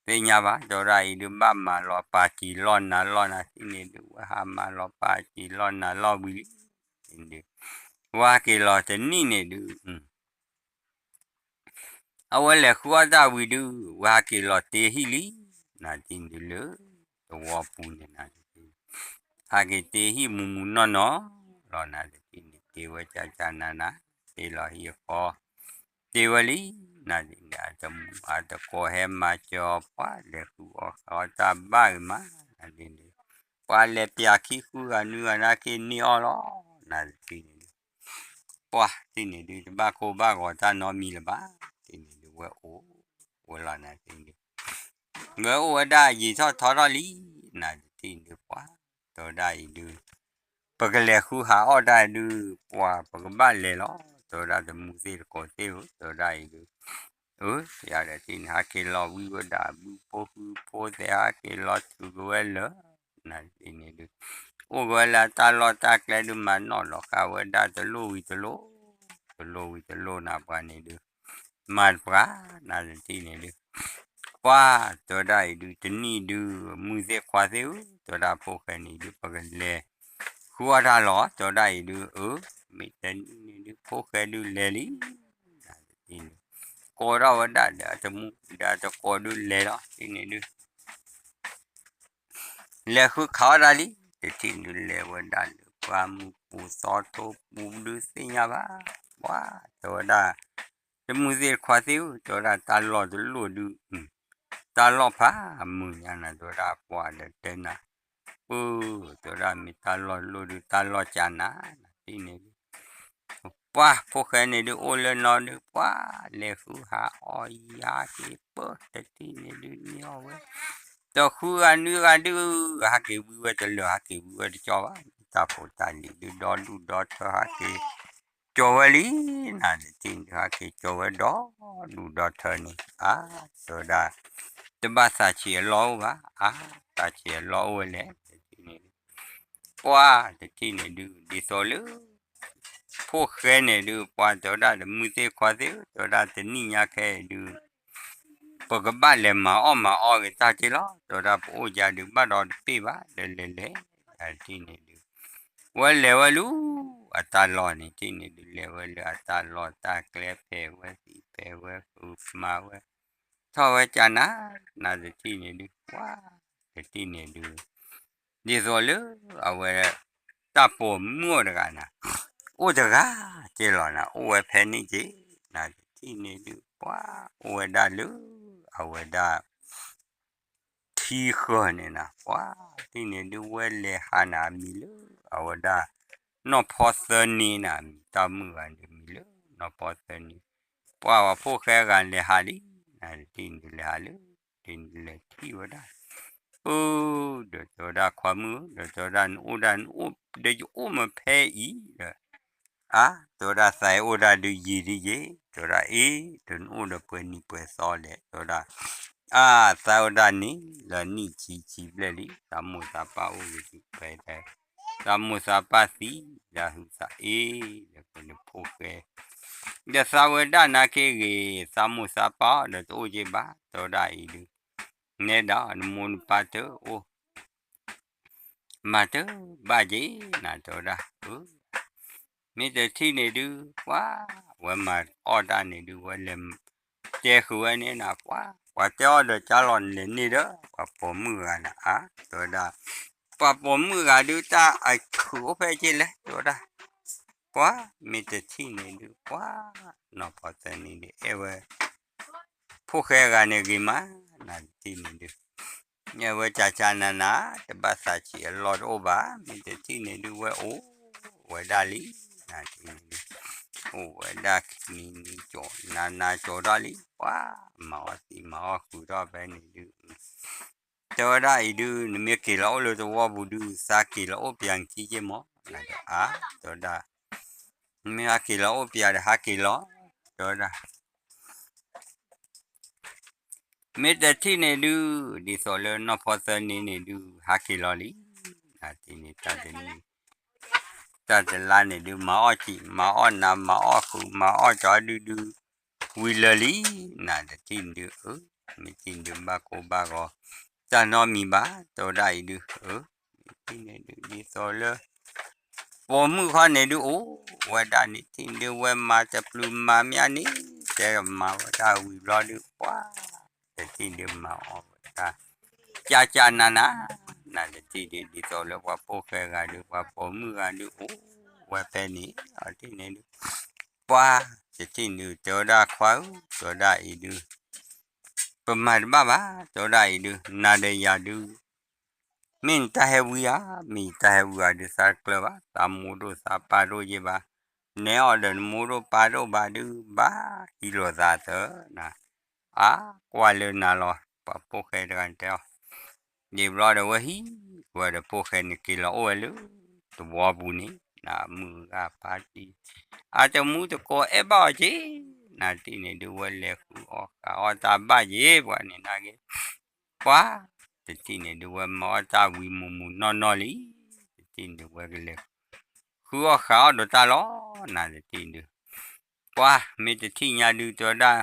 သ့ၣ်ညါဘၣ် တဲဝဲဒၣ်အံၤဒုး ဘၣ်မၤလီၤပာ်စံးလီၢ်နၤလီၢ်နၤထံၣ်န့ၣ်ဒုး ဝဲဟးမၤလီၤပာ်စံးလီၢ်နၤလီၢ်ဝံၤလံ ဒုး ဝဲဟဲက့ၤလီၤတနံၣ်န့ၣ်ဒုး အဝဲလဲၤဃုအီၣ်တၢ်ဝံၤဒုး ဝဲဟဲက့ၤလီၤတ့ဟံၣ်လံ နၤထံၣ်န့ၣ်ဒုးလၢ သဝီပူၤန့ၣ်နၤ ဟဲက့ၤတ့ဟံၣ်မူမူနီၢ်နီၢ်လီၤ နၤတထံၣ်န့ၣ် တ့ဝဲကၢ်ကၢ်နၤနၤ တ့လီၤဟံၣ်အဃီ တ့ဝဲလံ နၤဒ်န့ၣ် အတမူအတကိးဟဲမၤစၢၤအီၤ ပှၤလဲၤဃုအီၣ်ဃုအီတၢ်ဘၣ်ဂ့ၤမး နၤဒ်န့ၣ် ပှၤလဲၤပျးခံဃုဂၤနွံဂၤနာ်က့ၤန့ၢ်အီၣ်လီၤ နၤတထံၣ်န့ၣ်ဒုး ပှၤတထံၣ်န့ၣ်ဒုး တဘၣ်ကိၢ်ဘၣ်ဂီၤတၢ်နီတမံၤလၢၤဘၣ် တထံၣ်န့ၣ်ဒုး ဝဲအိၣ်ဝဲလီၤ နၤတထံၣ်န့ၣ်ဒုး ဝဲအိၣ်ဝဲဒၣ်ယံာ်ထီၣ်ထီထီၣ်လံ နၤတထံၣ်န့ၣ်ဒုး ပှၤ တဲဝဲဒၣ်အံၤဒုး ပကလဲၤဃုဟးအီၣ်တၢ်ဒုး ပှၤပကဘၣ်လဲၤလီၤ တဲဝဲဒၣ်တမူသ့ၣ်တကိးသ့ၣ်ဧၢ တဲဝဲဒၣ်အံၤဒုး အၢ ယၤဒီးတထံၣ်န့ၣ် ဟဲက့ၤလီၤဝံဝဲဒၣ် ဘုဖိဃုဖိသဲး ဟဲက့ၤလီၤထုးက့ၤဝဲလၢ နၤတထံၣ်န့ၣ်ဒုး အိၣ်က့ၤဝဲလၢအတၢ်လီၢ်တၢ်ကျဲဒုး မၤနီၣ်လီၤဃာ်ဝဲဒၣ်တလိၣ်ဝံၤတလိၣ် တလိၣ်ဝံၤတလိၣ်နၤပှၤန့ၣ်ဒုး မၤတပှၤ နၤတထံၣ်န့ၣ်ဒုး ပှၤ တဲဝဲဒၣ်အံၤဒုး တနံၣ်ဒုး မုၢ်သ့ၣ်ခွါသ့ၣ်ဧၢ တဲဝဲဒၣ်ဖိၣ်ဃဲန့ၣ်ဒုး ပကလဲၤ ဃုအီၣ်တၢ်လီၤ တဲဝဲဒၣ်အံၤဒုး အၢ မ့ၢ်တနံၣ်န့ၣ်ဒုး ဖိၣ်ဃဲဒုးလဲၤလံ နၤတထံၣ်န့ၣ် ကိးထီၣ်ဝဲဒၣ်ဒီးအတမူဒီးအတကိးဒုးလဲၤလီၤ တထံၣ်န့ၣ်ဒုး လဲၤဃုခးအီၣ်တၢ်လံ တထံၣ်န့ၣ်ဒုး လဲၤဝဲဒၣ်လၢပှၢ်မုၢ်ပူၤသီထိပူၤဒုးသ့ၣ်ညါဘၣ် ပှၤ တဲဝဲဒၣ် တမူသ့ၣ်တခွါသ့ၣ်ဧၢ တဲဝဲဒၣ်တၢ်လီၢ်တလိၣ်ဒုး တၢ်လီၢ်ဖးမုာ်ညါနၤ တဲဝဲဒၣ်ပှၤဒီးတဲနၤ ပၢ တဲဝဲဒၣ်မ့ၢ်တၢ်လီၢ်တလိၣ်ဒုး တၢ်လီၢ်ကၢနၤ နၤတထံၣ်န့ၣ်ဒုး ပှၤဖိၣ်ဃဲန့ၣ်ဒုး အိၣ်လၢနီၢ်ဒုး ပှၤလဲၤဃုဟးအီၣ်ယါက့ၤပၢ တထံၣ်န့ၣ်ဒုးန့ၢ်အီၣ်ဝဲ တဃုဂၤနွံဂၤဒုး ဟဲက့ၤဝံဝဲတလၢာ် ဟဲက့ၤဝံဝဲတကၠီဘၣ် တၢ်ဖိတၢ်လံၤဒုး ဒီဒူၣ်ဒီထၢ ဟဲက့ၤ ကၠီၤဝဲလံ နၤတထံၣ်န့ၣ်ဒုး ဟဲက့ၤကၠီၤဝဲဒီဒူၣ်ဒီထၢန့ၣ် အါ တဲဝဲဒၣ် တဘၣ်သးဆံးအလီၢ်အိၣ်ဘၣ် အါ သးဆံးအလီၢ်အိၣ်ဝဲလဲၣ် တထံၣ်န့ၣ်ဒုး ပှၤတထံၣ်န့ၣ်ဒုး ဒ်သိးလၢ ဖိၣ်ဃဲန့ၣ်ဒုး ပှၤတဲဝဲဒၣ်တမူသ့ၣ်ခွါသ့ၣ်ဧၢ တဲဝဲဒၣ်တနံၣ်ညါခဲအံၤဒုး ပကဘၣ်လဲၤမၤအီၣ်မၤအီက့ၤတၢ်က့လီၤ တဲဝဲဒၣ်ပအိၣ်ယါဒုး ဘၣ်ဒီးတပ့ၢ်ဘၣ် လဲၤလဲၤလဲၤ နၤတထံၣ်န့ၣ်ဒုး ဝဲလဲၤဝဲလၢ အတၢ်လီၢ်န့ၣ် တထံၣ်န့ၣ်ဒုး လဲၤဝဲလၢအတၢ်လီၢ်တၢ်ကျဲ ဖဲးဝဲသံဖဲးဝဲဃုမၤဝဲ ထီၣ်ဝဲကၢနၤ နၤတထံၣ်န့ၣ်ဒုး ပှၤ တထံၣ်န့ၣ်ဒုး ဒ်သိးလၢ အဝဲ တၢ်ပိာ်မုၣ်အိၣ်တဂၤနၤ အိၣ်တဂၤက့လီၤနၤ အိၣ်ဝဲဖဲန့ၣ်က့ နၤတထံၣ်န့ၣ်ဒုး ပှၤ အိၣ်ဝဲဒၣ်လၢ အဝဲဒၣ် ထံဃၢၤန့ၣ်နၤ ပှၤ တထံၣ်န့ၣ်ဒုး ဝဲလဲၤဟးနၤအမံၤလၢ အဝဲဒၣ် နီၢ်ဖီသၢနံၤနၤ မံၤတၢ်မုၣ်ဂၤန့ၣ် မံၤလၢ နီၢ်ဖီသၢနံၤ ပှၤဝဲဖိၣ်ဃဲဂၤလဲၤဟးလံ နၤတထံၣ်န့ၣ်ဒုး လဲၤဟးလၢ တထံၣ်န့ၣ်ဒုး လဲၤထံၣ်ဝဲဒၣ် ပၢ ဒီးတဲဝဲဒၣ်ခွါမုၣ် ဒီးတဲဝဲဒၣ်နအိၣ်ဒၣ်နအိၣ် ဒီးယအိၣ်မ့ၢ်ဖဲအံၤဒီး အါ တဲဝဲဒၣ်သးအံၤအိၣ်ဒၣ်ဒုးယံာ်ဒ်ယံာ် တဲဝဲဒၣ်အ့ ဒီးနအိၣ်ဒီးပှဲၤနံၤပှဲၤသီလဲၣ် တဲဝဲဒၣ် အါ သးအိၣ်ဒၣ်န့ၣ် လၢနံၣ်ဆံဆံဘျဲၣ်လံ သးမိၢ်သးပၢ်အိၣ်ဂ့ၤဒံးဖဲ သးမိၢ်သးပၢ်သံ ဒီးဟုးသးအ့ ဒီးကနဖိၣ်ဃဲ ဒီးသးဝဲဒၣ်နာ်က့ဂ့ၤ သးမိၢ်သးပၢ်ဒီးတအိၣ်က့ဘၣ် တဲဝဲဒၣ်အံၤဒုး နဲဒၣ် နမိၢ်နပၢ်တအိၣ် မၤတဘၣ်က့ၤ နၤတဲဝဲဒၣ် မ့ၢ်တထံၣ်န့ၣ်ဒုး ပှၤ ဝဲမၤအီၣ်တၢ်န့ၣ်ဒုး ဝဲလဲၤ တဲဃုာ်ဝဲန့ၣ်နၤ ပှၤ ပှၤတဲအီၤဒီးကၢ်လီၤလဲၤန့ၢ်ဒီး ပှၤပိာ်မုၣ်ဂၤနၤ အါ တဲဝဲဒၣ် ပှၤပိာ်မုၣ်ဂၤဒုး တၢ်အခုးအိၣ်ဖဲက့လဲၣ် တဲဝဲဒၣ် ပှၤ မ့ၢ်တထံၣ်န့ၣ်ဒုး ပှၤ နီၢ်ဖီသၢနံၤဒုး အဲၣ်ဝဲ ဖိၣ်ဃဲဂၤန့ၣ်ဂ့ၤမး နၤတထံၣ်န့ၣ်ဒုး ညၣ်ဝဲကၢ်ကၢ်နၤနၤ တဘၣ်သးဆံးအလီၢ်တအိၣ်ဘၣ် မ့ၢ်တထံၣ်န့ၣ်ဒုး ဝဲအိၣ်ဝဲဒၣ်လံ နၤတထံၣ်န့ၣ်ဒုး အိၣ်ဝဲဒၣ်နံၤနံၤကၠီၤ နၤနၤကၠီၤထီၣ်လံ ပှၤ မၤအီၣ်သံမၤအီၣ်ဃုာ်ထီၣ်ဖဲန့ၣ်ဒုး တဲဝဲဒၣ်အံၤဒုး နမ့ၢ်က့ၤလီၤအိၣ်လၢသဝီပူၤဒုး သးက့ၤလီၤအိၣ်ပၠးနခံက့မး နၤဒီးအါ တဲဝဲဒၣ်, မ့ၢ်ဟးက့ၤလီၤအိၣ်ပယၤဒီးဟးက့ၤလီၤ, တဲဝဲဒၣ် မ့ၢ်တထံၣ်န့ၣ်ဒုး ဒ်သိးလၢနီၢ်ဖီသၢနံၤန့ၣ်ဒုး ဟးက့ၤလီၤလံ, နၤတထံၣ်န့ၣ် တၢ်တနံၤ တၢ်တလါန့ၣ်ဒုး မၤအီၣ်စံာ် မၤအီၣ်နၤ မၤအီၣ်ဃုာ် မၤအီၣ်ကၠီဒုဒု ဝံၤလၢာ်လံ, နၤတထံၣ်န့ၣ်ဒုး အၢ မ့ၢ်တထံၣ်န့ၣ်ဒုး ဘၣ်ကိၢ်ဘၣ်ဂီၤ တၢ်နီတမံၤဘၣ် တဲဝဲဒၣ်အံၤဒုး အၢ မ့ၢ်တထံၣ်န့ၣ်ဒုး ဒ်သိးလၢ ပိာ်မုၣ်ခီန့ၣ်ဒုး အိၣ်ဝဲဒၣ်န့ၣ် တထံၣ်န့ၣ်ဒုး ဝဲမၤတပျုၤမၤမ့ၢ်န့ၣ် တဲမၤဝဲဒၣ်ဝံၤဘျီဒုး ပှၤ တထံၣ်န့ၣ်ဒုးမၤအီၣ်ဝဲဒၣ် ကၠၢ်ကၠၢ်နးနး, နၤတထံၣ်ဒုး ဒ်သိးလၢပှၤပိာ်ဃဲဂၤဒုး ပှၤပိာ်မုၣ်ဂၤဒုး အိၣ်ဝဲဖဲန့ၣ် အီၤတထံၣ်န့ၣ်ဒုး ပှၤ တထံၣ်န့ၣ်ဒုး တဲဝဲဒၣ်ခွါဧၢ တဲဝဲဒၣ်အံၤဒုး ပမၤတဘၣ်ဘၣ် တဲဝဲဒၣ်အံၤဒုး နၤဒီးယၤဒုး မ့ၢ်နတၢ်ဟဲဝံဧါ, မ့ၢ်ယတၢ်ဟဲဝံဧါဒုး သးတကျၢၤဘၣ်, သးမိၢ်ဒိၣ်သးပၢ်ဒိၣ်ယဲဘၣ်, နဲအီၤဒီးနမိၢ်ဒိၣ်ပၢ်ဒိၣ်ဘၣ်ဒုး ဘၣ်ဟံးလိာ်သးသၢနၤ, အါ ကွၢ်လၢနၤလီၤ, ပှၤပိာ်ဃဲတဂၤန့ၣ်တဲအီၤ, ယံာ်ဘျီဒီးဝဲဟံးဝဲဒီးပိာ်ဃဲန့ၣ်က့ၤလီၤအိၣ်ဝဲလၢ သဝီပူၤန့ၣ် နၤမုၢ်ဂၤဖါတံၢ် အတမူတကိးအဲၣ်ဘၣ်အီၤက့ၤ, နၤတထံၣ်န့ၣ်ဒုး ဝဲလဲၤဃုအီၣ်ဃးအီၣ်တၢ်ဘၣ်က့ၤ ပှၤန့ၣ်နာ်က့ၤ ပှၤ တထံၣ်န့ၣ်ဒုး ဝဲမၤအီၣ်တၢ်ဝံၤမုၢ်မုၢ်နီၢ်နီၢ်လံ, တထံၣ်န့ၣ်ဒုး ဝဲကလဲၤ ဃုအီၣ်ဃးအီၣ်ဒီးတၢ်လီၤ, နၤတထံၣ်န့ၣ်ဒုး ပှၤ မ့ၢ်တထံၣ်ညါဒုး တဲဝဲဒၣ်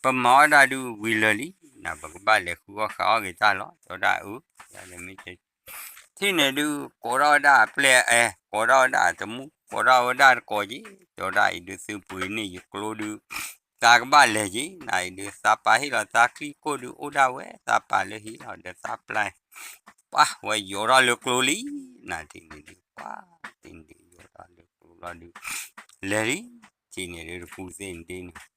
ပမၤအီၣ်တၢ်ဒုးဝံၤလၢာ်လံ, နၤပကဘၣ်လဲၤဃုအီၣ်ဃးအီၣ်က့ၤတၢ်လီၤ, တဲဝဲဒၣ်အၢ, မ့ၢ်တ ထံၣ်န့ၣ်ဒုး ကိးထီၣ်ဝဲဒၣ်အပျဲၢ်အအဲ, ကိးထီၣ်ဝဲဒၣ်အတမူ, ကိးထီၣ်ဝဲဒၣ်တကိးက့ၤ, တဲဝဲဒၣ်အံၤဒုး သုပှ့ၤန့ၢ်ယကျိဒုး သးကဘၣ်လဲၤက့ၤ, နၤအံၤဒုး သးပာ်ဟ့ၣ်လီၤသးချံခိၣ်ဒုး အိၣ်ဒၣ်ဝဲ သးပာ်လၢဟံၣ်လီၤဒီးသးပျၢ်, ပှၤ ဝဲယိးထီၣ်လၢကျိလံ, နၤတထံၣ်န့ၣ်ဒုး ပှၤ တထံၣ်န့ၣ်ဒုး ယိးထီၣ်လၢကျိလီၤဒုး လဲၤလံ, တထံၣ်န့ၣ်ဒုး တပူၤသ့ၣ်န့ၣ်ဒ်န့ၣ်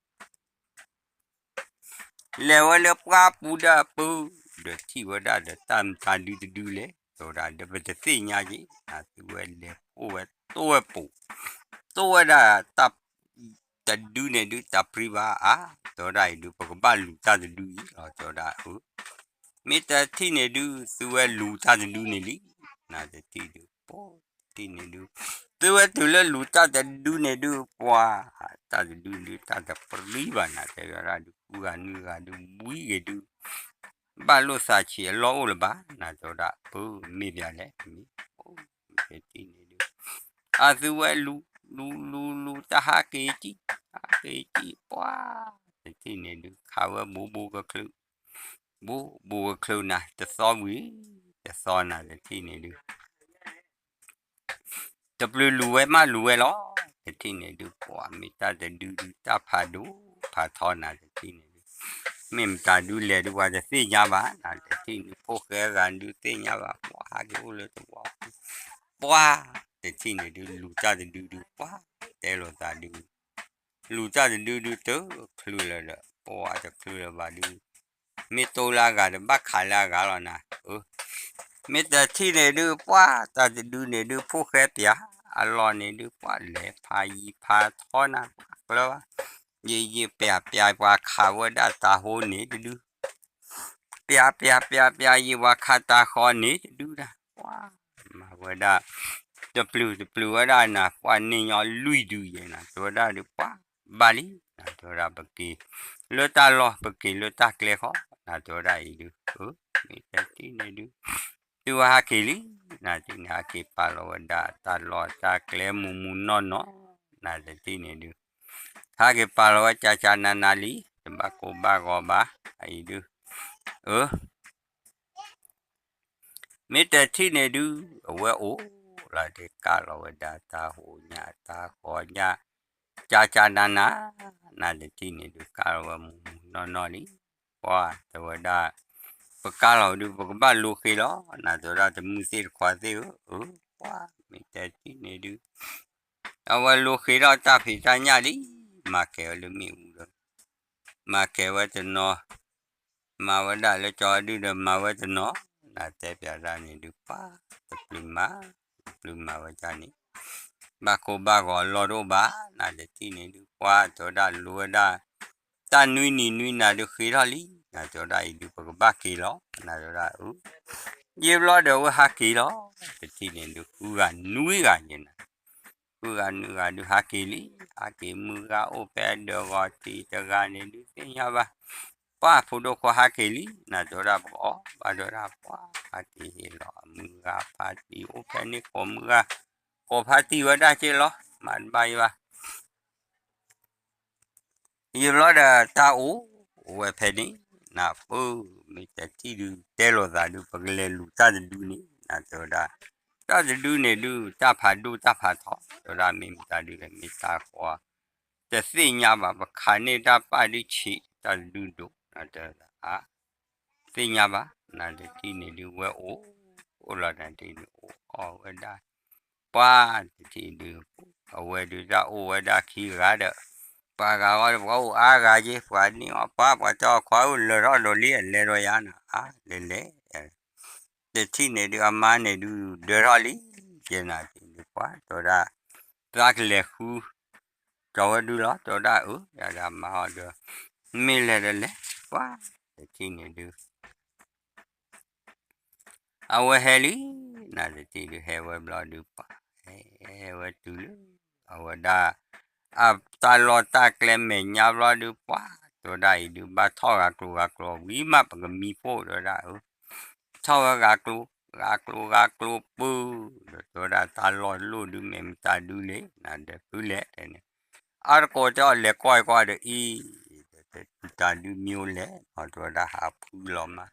လဲၤဝဲလၢပှၢ်ပူၤဒၢပူၤ, ဒီးထံၣ်ဝဲဒၣ်ဒီးတၢ်မတၤဒုတဒုလဲၣ်, တဲဝဲဒၣ်ဒီးပတသ့ၣ်ညါက့ၤ, နၤသုဝဲလဲၤအိၣ်ဝဲတိၢ်ဝဲပူၤ, တိၢ်ဝဲဒၣ်တၢ် တဒုန့ၣ်ဒုးတၢ်ပြံဘၣ်အါ, တဲဝဲဒၣ်အံၤဒုး ပကဘၣ်လူၤတၢ်တဒုအံၤလီၤ, တဲဝဲဒၣ်အၢ, မ့ၢ်တထံၣ်န့ၣ်ဒုး သုဝဲလူၤတၢ်တဒုန့ၣ်လံ, နၤတထံၣ်ဒုး ပတထံၣ်န့ၣ်ဒုး သုဝဲတုၤလၢလူၤတၢ်တဒုန့ၣ်ဒုး ပှၤ တၢ်တဒုဒုး တၢ်တပြံဘၣ်နၤ တဲဝဲဒၣ်ဒုး ဃုဂၤနွံဂၤဒုး ဘှံးဂ့ၤဒုး ဘၣ်လိာ်သးဆံးအလီၢ်အိၣ်လၢၤဘၣ် နၤတဲဝဲဒၣ် ပမ့ၢ်ပျဲလဲၣ် မ့ၢ် တထံၣ်န့ၣ်ဒုး အသုဝဲလူၤ လူၤ လူၤ လူၤ တၢ်ဟးက့ၤကံၣ် ဟးက့ၤကံၣ် ပှၤ တထံၣ်န့ၣ်ဒုး ခးဝဲဘူးဘူးကချုး ဘူးဘူးကချုးနၤ တသီဝံၤ တသီနၤ တထံၣ်န့ၣ်ဒုး တပျုၤလူၤဝဲမးလူၤဝဲလီၤ တထံၣ်န့ၣ်ဒုး ပှၤမ့ၢ်တၢ်တဒုဒုး တၢ်ဖးဒိၣ်ဖးထီနၤ တထံၣ်န့ၣ်ဒုး မ့ၢ်မတၤဒုးလဲၤဒုး ပှၤတသ့ၣ်ညါဘၣ်နၤ တထံၣ်န့ၣ် ဖိၣ်ဃဲဂၤဒုးသ့ၣ်ညါဘၣ် ပှၤဟးက့ၤအိၣ်လၢသဝီပူၤ ပှၤ တထံၣ်န့ၣ်ဒုး လူၤတၢ်တဒုဒုး ပှၤ တဲလိာ်သးဒုး လူၤတၢ်တဒုဒုး တချုးလၢၤဒီး ပှၤတချုးလၢၤဘၣ်ဒုး မ့ၢ်တိၢ်လၢအဂၤတဘၣ်ခးလၢအဂၤလီၤနၤ အၢ မ့ၢ်တထံၣ်န့ၣ်ဒုး ပှၤ တၢ်တဒုန့ၣ်ဒုး ဖိၣ်ဃဲပျး အလီၢ်န့ၣ်ဒုး ပှၤလဲၤဖးယံၤဖးထီနၤ ပှၤကျၢၤဘၣ် ယံာ်ယံာ်ပျးပျး ပှၤခးဝဲဒၣ်တၤဟိန့ၣ်တဒု ပျးပျးပျးပျး ယံာ်ပှၤခးတၤဃီန့ၣ်တဒုဒၣ် ပှၤ မၤဝဲဒၣ် တပျုၤတပျုၤဝဲဒၣ်နၤ ပှၤန့ၢ်ညီလွံၢ်ဒုယဲနၤ တဲဝဲဒၣ်ဒုး ပှၤ ဘၣ်လံ နၤတဲဝဲဒၣ် ပက့ၤလၢတၢ်လီၢ် ပက့ၤလၢတၢ်ကျဲဃီ နၤတဲဝဲဒၣ်အံၤဒုး အၢ မ့ၢ်တထံၣ်န့ၣ်ဒုး သုဝဲဟးက့ၤလံ နၤတထံၣ်န့ၣ် ဟးက့ၤပာ်လီၤဝဲဒၣ်တၢ်လီၢ်တၢ်ကျဲမူးမူးနီၢ်နီၢ် နၤတထံၣ်န့ၣ်ဒုး ဟးက့ၤပာ်လီၤဝဲကၠးကၠးနးနးလံ တဘၣ်ကိၢ်ဘၣ်ဂီၤဘၣ် အံၤဒုး အၢ မ့ၢ်တထံၣ်န့ၣ်ဒုး အဝဲအိၣ်လီၤ တကးလီၤဝဲဒၣ်တၢ်ဟိညၣ်တၢ်ဃီညၣ် ကၠးကၠးနးနး နၤတထံၣ်န့ၣ်ဒုး ကးလီၤဝဲမူးမူးနီၢ်နီၢ်လံ ပှၤတဲဝဲဒၣ် ပကးလီၤဒုး ပကဘၣ်လူၤဃ့လီၤ နၤတဲဝဲဒၣ် တမုၢ်သ့ၣ်တခွါသ့ၣ်ဧၢ အၢ ပှၤ မ့ၢ်တထံၣ်န့ၣ်ဒုး အဝဲလူၤဃ့ထီၣ်တၢ်ဖံးတၢ်ညၣ်လံ မၤကဲၤဝဲလၢမ့ၣ်အူဒီး မၤကဲၤဝဲတနီၤ မၤဝဲဒၣ်လၢကၠီဒုဒီးမၤဝဲတနီၤ နၤတဲပျးဒၣ်န့ၣ်ဒုး ပှၤ တပျုၤမၤ တပျုၤမၤဝဲဒၣ်န့ၣ် ဘၣ်ကိၢ်ဘၣ်ဂီၤအလီၢ်တအိၣ်ဘၣ် နၤတထံၣ်န့ၣ်ဒုး ပှၤတဲဝဲဒၣ်လူၤဝဲဒၣ် တၢ်နွံနံၤနွံနၤဒုးဃ့ထီၣ်လံ နၤတဲဝဲဒၣ်အံၤဒုး ပကဘၣ်က့ၤလီၤ နၤတဲဝဲဒၣ်အၢ ယံာ်ဘျီဒီးဝဲဟးက့ၤလီၤ. တထံၣ်န့ၣ်ဒုး ဃုဂၤနွံဂၤယဲနၤ, ဃုဂၤနွံဂၤဒုးဟးက့ၤလံ, ဟးက့ၤမုၢ်ဂၤအိၣ်ဖဲအဒၢးဂီၤထံးတဂၤန့ၣ်ဒုးသ့ၣ်ညါဘၣ်, ပှၢ်ဖိဒိၣ်ခွါဟးက့ၤလံ နၤတဲဝဲဒၣ် ပအီၣ်ဘၣ်တဲဝဲဒၣ် ပှၢ်ဟးက့ၤဟ့ၣ်လီၤအမုၢ်ဂၤဖါတံၢ်အိၣ်ဖဲန့ၣ်ကိးမုၢ်ဂၤ, ကိးဖါတံၢ်ဝဲဒၣ်က့ၤလီၤ မၤတဘၣ်ယဘၣ် ယံာ်ဘျီဒီးတၢ်အိၣ်ဝဲဖဲန့ၣ်, နၢ်ပၢၢ် မ့ၢ်တထံၣ်ဒုးတဲလိာ်သးဒုး ပကလဲၤလူၤတၢ်တဒုန့ၣ် နၤတဲဝဲဒၣ်, တၢ်တဒုန့ၣ်ဒုး တၢ်ဖးဒိၣ်တၢ်ဖးထီ တဲဝဲဒၣ် မ့ၢ်မတၤဒုလဲၣ် မ့ၢ်တၢ်ဃီ တသ့ၣ်ညါဘၣ်, ပခးန့ၢ်တၢ်ပာ်ဒုးဆံး တၢ်တဒုဒိၣ် နၤတဲဝဲဒၣ် အါ သ့ၣ်ညါဘၣ်, နၤတထံၣ်န့ၣ်ဒုးဝဲအိၣ်, အိၣ်လီၤနၤတထံၣ်န့ၣ်အိၣ်အီၣ်ဝဲဒၣ်, ပှၢ်တထံၣ်ဒုး, အဝဲဒုးတၢ်အိၣ်ဝဲဒၣ်ခံဂၤဒီး, ပှၤဂၤဂီၢ်ဒီး ပှၤအိၣ်အါဂၤက့ၤ ပှၤန့ၢ်အီၣ်ပှၤ ပှၤတဲအီၤ ခွါဧၢ လၢၤထီၣ်ဒိးလံ အလဲၤဒီးယၤနၤ အါ လဲၤလဲၤ တထံၣ်န့ၣ်ဒုး အမါန့ၣ်ဒုး ဒၢထီၣ်လံ, ယဲနၤတထံၣ်ဒုး ပှၤတဲဝဲဒၣ်, သးကလဲၤဃု ကၠီၤဝဲဒုလီၤ တဲဝဲဒၣ် အၢ ယၤဒီးမါအီၤဒီး, မ့ၢ်လဲၤဒီးလဲၤ ပှၤတထံၣ်န့ၣ်ဒုး အဝဲဟဲလံ, နၤတထံၣ်ဒုး ဟဲဝဲဘျီဒုး ပှၤ ဟဲဝဲတုၤလၢ အဝဲဒၣ် အတၢ်လီၢ်တၢ်ကျဲမဲာ်ညါဘျီဒုး ပှၤ တဲဝဲဒၣ်အံၤဒုး ဘၣ်ထီၣ်ဂၤကျိၤဂၤကျိၤဝံၤမး ပကမံၤဖိ တဲဝဲဒၣ် အၢ ထီၣ်ဝဲဂၤကျိၤ ဂၤကျိၤဂၤကျိၤပုၢ်, ဒီးတဲဝဲဒၣ်တၢ်လီၢ်လိၣ်ဒုး မ့ၢ်မတၤဒုလဲၣ် နၤဒီးဖုလဲၣ်တဲန့ၣ်, အါတကိးတဲအီၤ လဲၤကွၢ်ကွၢ်ဒီးအံၤ, မတၤဒုမံၤအိၣ်လဲၣ် တဲဝဲဒၣ် ဟးဖုလီၤမး,